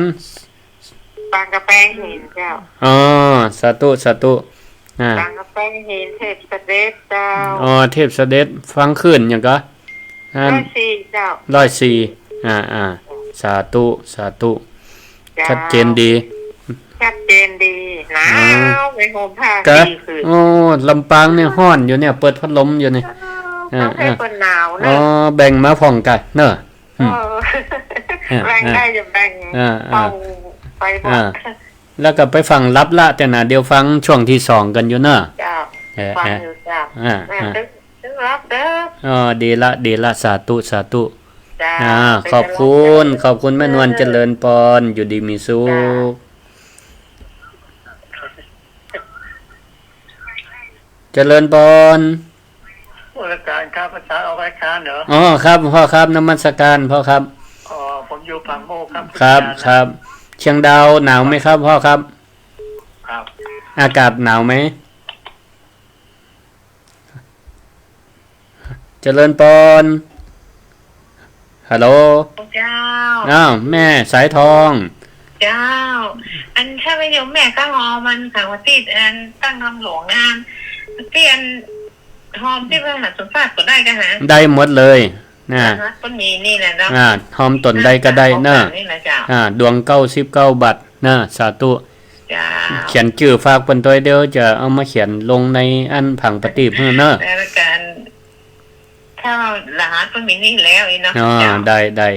บางกะแปงหินเจ้า อ๋อ สาธุ สาธุ อ่า บางกะแปงหิน เทพเสด็จเจ้า อ๋อ เทพเสด็จ ฟังคลื่นหยังกา อัน ร้อยสี่เจ้า ร้อยสี่ อ่า อ่า สาธุ สาธุ เจ้า ชัดเจนดี ชัดเจนดี หนาว อ่า ไปห่มผ้า ครับ สี่คืน โอ้ ลำปางเนี่ยฮ้อนอยู่เนี่ย เปิดพัดลมอยู่เนี่ย เออ อ่า ต้องให้ อ่า คนหนาวนะ อ๋อ แบ่งมาพ่องกั๋นเน่อ อืม เออ อ่า แบ่งได้ อ่า จะแบ่ง อ่า อ่า เป่าไปหมด อ่า แล้วก็ไปฟังรับละ แต่นะ เดี๋ยวฟังช่วงที่สองกั๋นอยู่เน่อ เจ้า เออ ฟังอยู่เจ้า อ่า แม่ อ่า ตึง ตึงรับเด้อ อ๋อ ดีละ ดีละ สาธุ สาธุ เจ้า อ่า ขอบคุณ ขอบคุณแม่นวล เจริญปอน อยู่ดีมีสุข เจริญปอน นมัสการครับ อาจ๋ารย์ออกรายการเหรอ อ๋อ ครับ พ่อครับ นมัสการ พ่อครับ อ๋อ ผมอยู่ปากโมกครับ ครับ อาจ๋ารย์ ครับ เชียงดาวหนาวไหมครับ พ่อครับ ครับ อากาศหนาวไหม เจริญปอน ฮัลโหล เจ้า อ้าว แม่สายทอง เจ้า อันถ้าไปโยมแม่ก็ฮอมันค่ะ ว่าตี้อันตั้งธรรมหลวงงาน ตี้อันฮอมตี้พระมหาสมภารก็ได้กาหา ได้หมดเลยนะ นะ ก็มีนี่แหละเนาะ อ่า ฮอมต๋นใดก็ได้เน่อ นี่แหละเจ้า อ่า ดวงเก้าสิบเก้าบาทเน่อ สาธุ เจ้า เขียนจื้อฝากเปิ้นตวย เดี๋ยวจะเอามาเขียนลงในอันผังประตีปหื้อเน่อ แล้วก็ถ้ารหัสมันมีนี่แล้วอีเนาะ อ๋อ เจ้า ได้ ได้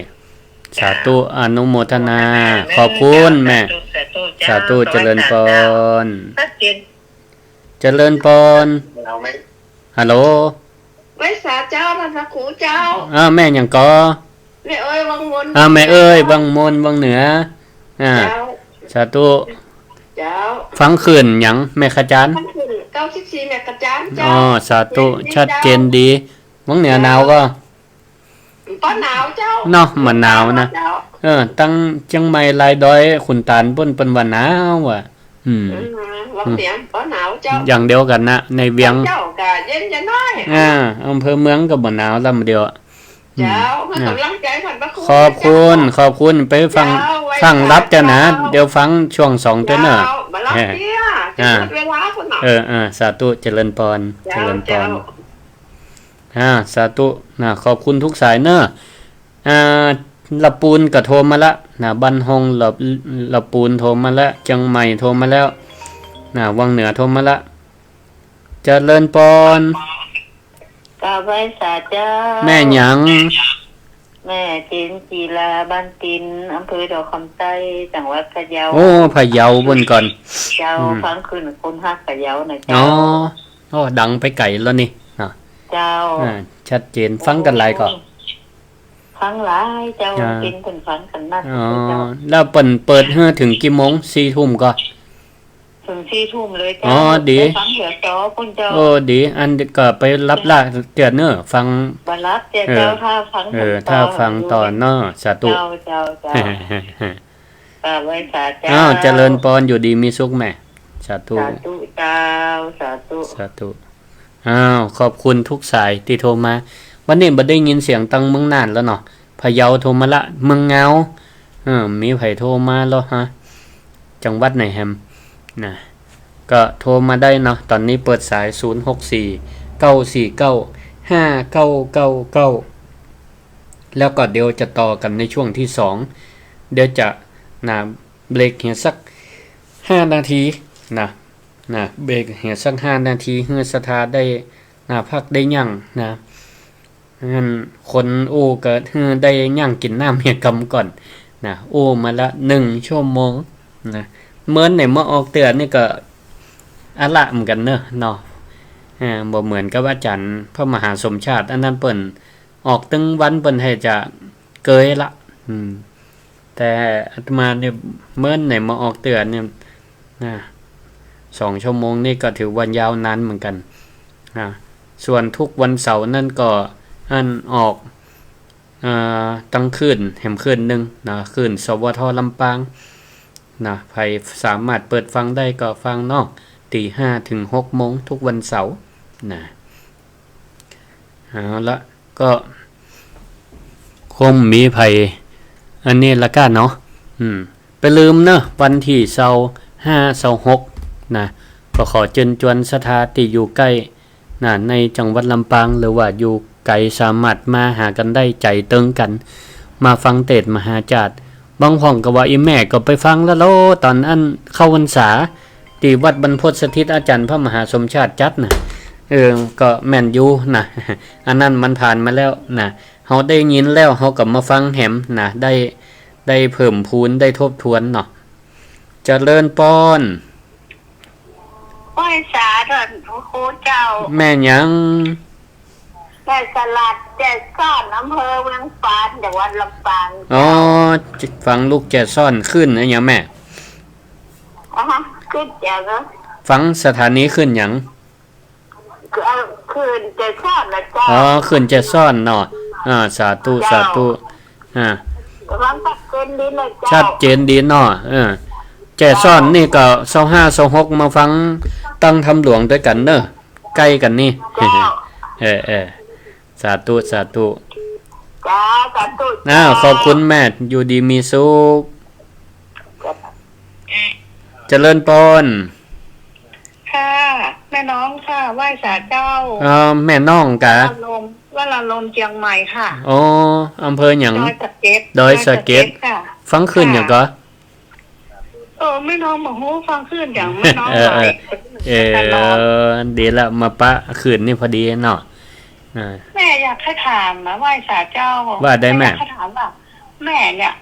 สาธุ เจ้า อนุโมทนา อนุโมทนา ขอบคุณแม่ สาธุ สาธุ เจ้า สาธุ เจริญปอน ชัดเจน เจริญปอน ฮัลโหล ไหว้สาเจ้า ท่านพระครูเจ้า อ้าว แม่หยังก่อ แม่เอ้ย วังมน อ่า แม่เอ้ย วังมน วังเหนือ อ่า เจ้า สาธุ เจ้า ฟังคลื่นหยัง แม่ขจาร ฟังคลื่นเก้าสิบสี่ แม่ขจารเจ้า อ๋อ สาธุ ชัดเจนดี วังเหนือหนาวก่อ บ่หนาวเจ้า เนาะ บ่หนาวนะ เจ้า เออ ตังเจียงใหม่ลายดอยขุนตาลปุ้นเปิ้นว่าหนาวว่ะ อืม เออ วังเหนือบ่หนาวเจ้า อย่างเดียวกั๋นนะ ในเวียง เจ้าก็เย็นจะน้อย อ่า อำเภอเมืองก็บ่หนาวลำเดียว เจ้า อืม ให้ก๋ำลังใจ๋ท่านพระครู ขอบคุณ เจ้า ขอบคุณ ไปฟัง เจ้า ไหว้ ฟังรับเจ้านะ เจ้า เดี๋ยวฟังช่วงสองตวยเน่อ เจ้า บ่รับเตี้ย อ่า จะหมดเวลาพุ้นเนาะ เออ เออ สาธุ เจริญปอน เจ้า เจริญปอน เจ้า อ่า สาธุ นะ ขอบคุณทุกสายเน่อ อ่า ละปูนก็โทรมาละ นะ บ้านฮง ละ ละปูนโทรมาละ เจียงใหม่โทรมาแล้ว น่ะ วังเหนือโทรมาละ เจริญปอน กราบไหว้สาเจ้า แม่หยัง แม่เจนจีรา บ้านติน อำเภอดอกคำใต้ จังหวัดพะเยา โอ้ พะเยาบุญก่อน เจ้า อืม ฟังคลื่นคนฮักพะเยานะเจ้า อ๋อ โอ้ ดังไปไกลแล้วนี่ เนาะ เจ้า อ่า ชัดเจน ฟังกั๋นหลายก่อ ฟังหลายเจ้า อ่า เปิ้น เปิ้นฟังกั๋นนัก อ๋อ เจ้า แล้วเปิ้นเปิดหื้อเถิงกี่โมง สี่ทุ่มก่อ เถิงสี่ทุ่มเลยเจ้า อ๋อ ดี ได้ฟังเหียต่อปุ้นเจ้า โอ้ ดี อันก็ไปหลับละเตื้อเน่อ ฟัง บ่หลับเตื้อเจ้า เออ ถ้าฟัง เออ ต่อ ถ้าฟังต่อเนาะ สาธุ เจ้า เจ้า เจ้า กราบไหว้สาเจ้า อ้าว เจริญปอน อยู่ดีมีสุขแม่ สาธุ สาธุเจ้า สาธุ สาธุ อ้าว ขอบคุณทุกสายตี้โทรมา วันนี้บ่ได้ยินเสียงตังเมืองน่านแล้วเนาะ พะเยาโทรมาละ เมืองเงา เออ มีใผโทรมาแล้วฮะ จังหวัดไหนแฮม นะ ก็โทรมาได้เนาะ ตอนนี้เปิดสาย ศูนย์หกสี่ เก้าสี่เก้า ห้าเก้าเก้าเก้า แล้วก็เดี๋ยวจะต่อกั๋นในช่วงที่สอง เดี๋ยวจะ นะ เบรกเหียสักห้านาที นะ นะ เบรกเหียสักห้านาที หื้อศรัทธาได้ นะ พักได้ยั้ง นะ อันคนอู้ก็หื้อได้ยั้งกิ๋นน้ำเหียกำก่อน นะ อู้มาละหนึ่งชั่วโมง นะ เมินไหนมาออกเตื้อนี่ก็อะละเหมือนกั๋นเนาะ เนาะ อ่า บ่เหมือนกับอาจ๋ารย์พระมหาสมชาติ อันนั้นเปิ้นออกตึงวันเปิ้นแฮ่จะเกยละ อืม แต่อาตมาเนี่ยเมินไหนมาออกเตื้อเนี่ย นะ สองชั่วโมงนี่ก็ถือว่ายาวนานเหมือนกั๋น นะ ส่วนทุกวันเสาร์นั่นก็อันออก เอ่อ ตึงคลื่นแหมคลื่นนึ่ง นะ คลื่น สวท ลำปาง นะ ใผสามารถเปิดฟังได้ก็ฟังเนาะ ตีห้าเถิงหกโมงทุกวันเสาร์ นะ เอาละ ก็คงบ่มีใผ อันนี้ละก้าเนาะ อืม บ่าลืมเนาะ วันตี้ซาวห้า ซาวหก นะ ก็ขอเจิญจวนศรัทธาตี้อยู่ใก้ นะ ในจังหวัดลำปาง หรือว่าอยู่ไก๋ สามารถมาหากั๋นได้ ใจ๋เติงกั๋น มาฟังเตสน์มหาจาร์ บางพ่องก็ว่า อี่แม่ก็ไปฟังแล้วโล ต๋อนอันเข้าพรรษา ตี้วัดบรรพตสถิตอาจ๋ารย์พระมหาสมชาติจัดน่ะ เออ ก็แม่นอยู่นะ อันนั้นมันผ่านมาแล้วนะ เฮาได้ยินแล้ว เฮาก็มาฟังแหมนะ ได้ ได้เพิ่มพูน ได้ทบทวนเนาะ เจริญปอน ไหว้สาเถินพระครูเจ้า แม่หยัง แม่สลัด แจซ้อน อำเภอเวียงฝาน จังหวัดลำปาง อ๋อ ฟังลูกแจซ้อน คลื่นอะหยังแม่ อ๋อ คลื่นแจเหรอ ฟังสถานีคลื่นหยัง คือ เอ่อ คลื่นแจซ้อนนะเจ้า อ๋อ คลื่นแจซ้อนเนาะ อ่า สาธุ เจ้า สาธุ อ่า ฟังชัดเจนดีนะเจ้า ชัดเจนดีเนาะ เออ แจซ้อนนี่ก็ซาวห้า ซาวหก มาฟังตังธรรมหลวงตวยกั๋นเนาะ ใก้กั๋นนี่ เจ้า เออ เออ สาธุ สาธุ จ้า สาธุ อ้าว เจ้า ขอบคุณแม่ อยู่ดีมีสุข เจริญปอน ค่ะ แม่น้องค่ะ ไหว้สาเจ้า เอ่อ แม่น้องกา วัดอารมณ์ วัดอารมณ์เจียงใหม่ค่ะ อ๋อ อำเภอหยัง ดอยสะเก็ด ดอยสะเก็ด ดอยสะเก็ดค่ะ ฟังคลื่นหยังก่อ ค่ะ เออ แม่น้องบ่ฮู้ฟังคลื่นหยัง แม่น้อง เออ เออ หลาย เออ ตลอด ดีละ มาปะคลื่นนี่พอดีเนาะ อ่า แม่อยากจะถามนะ ไหว้สาเจ้า ว่าได้แม่ แม่อยากจะถามว่า แม่เนี่ย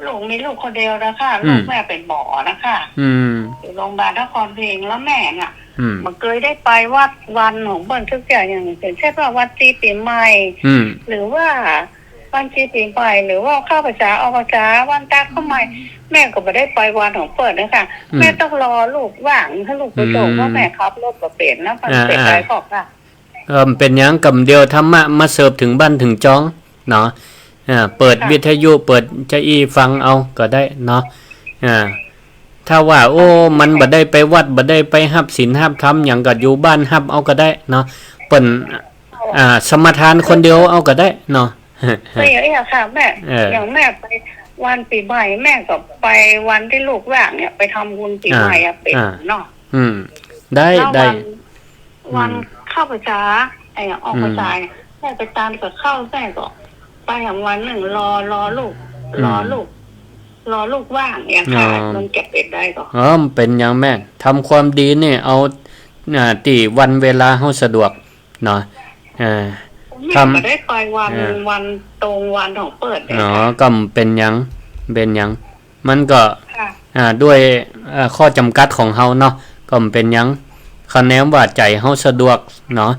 ลูกมีลูกคนเดียวนะคะ อืม ลูกแม่เป๋นหมอนะคะ อืม อยู่โรงพยาบาลนครพิงค์ แล้วแม่น่ะ อืม บ่เกยได้ไปวัดวันของเปิ้นสักเตื้อ อย่างเช่นว่าวันตี้ปี๋ใหม่ อืม หรือว่าวันตี้ปี๋ใหม่ หรือว่าเข้าพรรษาออกพรรษา วันตาเข้าใหม่ แม่ก็บ่ได้ไปวันของเปิ้นนะคะ อืม แม่ต้องรอลูกว่าง ถ้าลูกไปส่ง อืม เพราะแม่ขับรถบ่เป๋น แล้วมัน อ่า เป๋น อ่า ไรก็ค่ะ เออ บ่เป๋นหยัง ก๋ำเดียวธรรมะมาเสิร์ฟเถิงบ้านเถิงจองเนาะ อ่า เปิด ค่ะ วิทยุ เปิดจาอี้ฟังเอาก็ได้เนาะ อ่า ถ้าว่า โอ้ มันบ่ได้ไปวัด บ่ได้ไปฮับศีลฮับธรรมหยัง ก็อยู่บ้านฮับเอาก็ได้เนาะ เปิ้น อ่า สมาทานคนเดียวเอาก็ได้เนาะ ก็อย่างนี้ค่ะแม่ เออ อย่างแม่ไปวันปี๋ใหม่ แม่ก็ไปวันตี้ลูกว่างเนี่ย ไปทำบุญปี๋ใหม่อะ อ่า เป๋น อ่า เนาะ อืม ได้ แล้ว ได้ วัน อืม วันเข้าพรรษา ไอ้ออกพรรษา อืม แม่ไปตามกับเข้า แม่ก็ไปอย่างวันนึ่ง รอ รอลูก อืม รอลูก รอลูกว่างเนี่ยค่ะ อ๋อ มันจะเป๋นได้ก่อ อ๋อ มันเป๋นหยังแม่ ทำความดีนี่เอา อ่า ตี้วันเวลาเฮาสะดวกเนาะ อ่า แม่ ทำ บ่ได้ไปวัน อ่า วันตรงวันของเปิ้นเลย อ๋อ ค่ะ ก็บ่เป๋นหยัง เป๋นหยัง มันก็ ค่ะ อ่า ด้วย อ่า ข้อจ๋ำกัดของเฮาเนาะ ก็บ่เป๋นหยัง คะแนนว่าใจ๋เฮาสะดวกเนาะ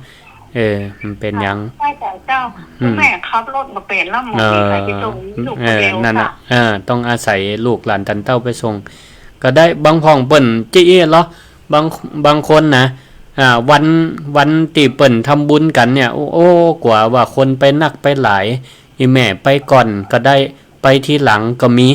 เออ บ่เป๋นหยัง ค่ะ ใจ้เจ้า อืม แม่ขับรถบ่เป๋นแล้ว บ่มีใผไปส่งลูก เออ คนเดียว นั่นน่ะ ค่ะ เออ ต้องอาศัยลูกหลานตันเต้าไปส่ง ก็ได้ บางพ่องเปิ้นจะอี้เหรอ บาง บางคนนะ อ่า วัน วันตี้เปิ้นทำบุญกั๋นเนี่ย โอ้ โอ้ กว่า ว่าคนไปนักไปหลาย อี่แม่ไปก่อนก็ได้ ไปทีหลังก็มี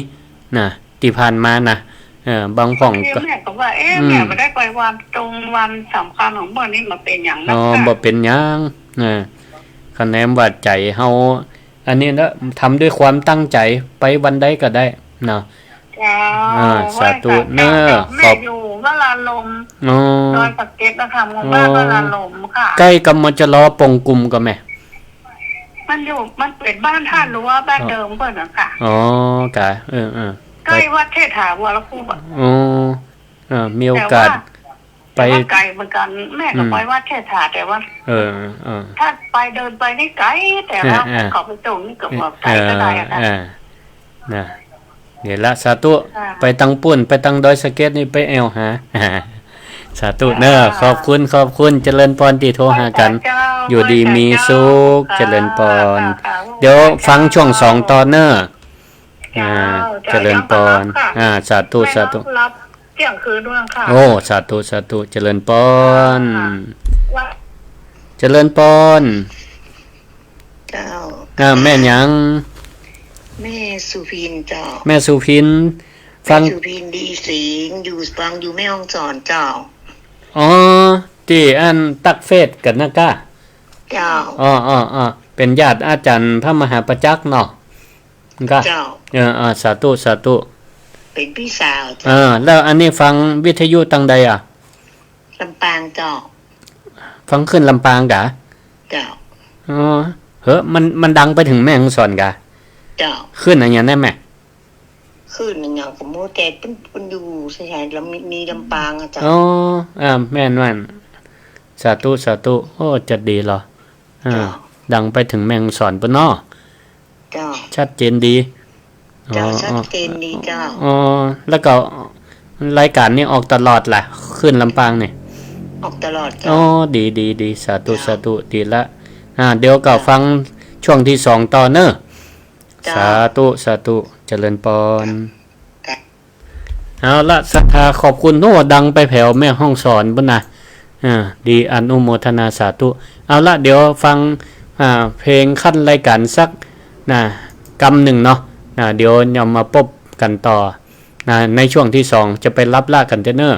นะ ตี้ผ่านมานะ เออ บางพ่องก็ บางทีแม่ก็ว่า เอ๊ะ อืม แม่บ่ได้ไปวันตรงวันสำคัญของเปิ้นนี่ บ่เป๋นหยังนะ อ๋อ ค่ะ บ่เป๋นหยัง นะ คะแนนว่าใจ๋เฮา อันนี้นะ ทำด้วยความตั้งใจ๋ ไปวันใดก็ได้เนาะ เจ้า อ่า สาธุ ไหว้สาธุ เนอะ เจ้า ขอบ แม่อยู่วราลม อ๋อ ดอยสะเก็ดนะคะ หมู่บ้าน อ๋อ วราลมค่ะ ใก้กับ มจร ป่งกุมก่อแม่ มันอยู่ มันเป๋นบ้านท่ารั้ว บ้านเดิมเปิ้นน่ะค่ะ อ๋อ กะ เออ เออ ใก้วัดเชษฐาวรคูปอะ อ๋อ เออ มีโอกาส แต่ว่า ไป แต่ว่าไก๋เหมือนกั๋น แม่ก็ อืม ไปวัดเชษฐา แต่ว่า เออ เออ ถ้าไปเดินไปนี่ไก๋ แต่ว่า เออ เออ เขาไปส่งนี่ก็บ่ไก๋ก็ได้อะค่ะ เออ เออ นะ นี่ละ สาธุ ค่ะ ไปตังปุ้น ไปตังดอยสะเก็ดนี่ไปแอ่วหา สาธุเนอะ ค่ะ ขอบคุณ ขอบคุณ เจริญปอนตี้โทรหากั๋น เจ้า อยู่ดีมีสุข เจ้า เจริญปอน ค่ะ ค่ะ เดี๋ยวฟังช่วงสองต่อเนอะ เจ้า อ่า เจ้า เจริญปอน ยังบ่หลับค่ะ อ่า สาธุ สาธุ ไม่หลับ เที่ยงคืนด้วยค่ะ โอ้ สาธุ สาธุ เจริญปอน ค่ะ ว่า เจริญปอน เจ้า อ่า แม่หยัง แม่สุพินเจ้า แม่สุพิน ฟัง แม่สุพินดีสิงห์ อยู่ ฟังอยู่แม่ฮ่องสอนเจ้า อ๋อ ตี้อันตั๊กเฟซกั๋นนะก้า เจ้า อ๋อ อ๋อ อ๋อ เป๋นญาติอาจ๋ารย์พระมหาประจักษ์เนาะ ก้า เจ้า เออ อ่า สาธุ สาธุ เป๋นปี้สาวเจ้า เออ แล้วอันนี้ฟังวิทยุตังใดอะ ลำปางเจ้า ฟังคลื่นลำปางกะ เจ้า อ๋อ เหอะ มัน มันดังไปเถิงแม่ฮ่องสอนกะ เจ้า คลื่นอะหยังแน่แม่ คลื่นอะหยังก็บ่ฮู้ แต่เปิ้น เปิ้นอยู่ไสๆ แล้วมี มีลำปางอะเจ้า อ๋อ อ่า แม่น แม่น สาธุ สาธุ โอ้ จะดีเหรอ อ่า เจ้า ดังไปเถิงแม่ฮ่องสอนปุ้นเนาะ เจ้า ชัดเจนดี เจ้า อ๋อ ชัดเจนดีเจ้า อ๋อ แล้วก็รายการนี้ออกตลอดแหละ คลื่นลำปางนี่ ออกตลอดเจ้า อ๋อ ดี ดี ดี สาธุ เจ้า สาธุ ดีละ อ่า เดี๋ยวก็ เจ้า ฟังช่วงที่สองต่อเนอะ เจ้า สาธุ สาธุ เจริญปอน เจ้า เอาละ ศรัทธาขอบคุณ โอ้ ดังไปแผวแม่ฮ่องสอนปุ้นนะ อ่า ดี อนุโมทนาสาธุ เอาละ เดี๋ยวฟัง อ่า เพลงขั้นรายการสัก นะ กำนึ่งเนาะ นะ เดี๋ยวเฮามาปบกั๋นต่อ นะ ในช่วงที่สอง จะไปรับละกั๋นเต๊อะเนอะ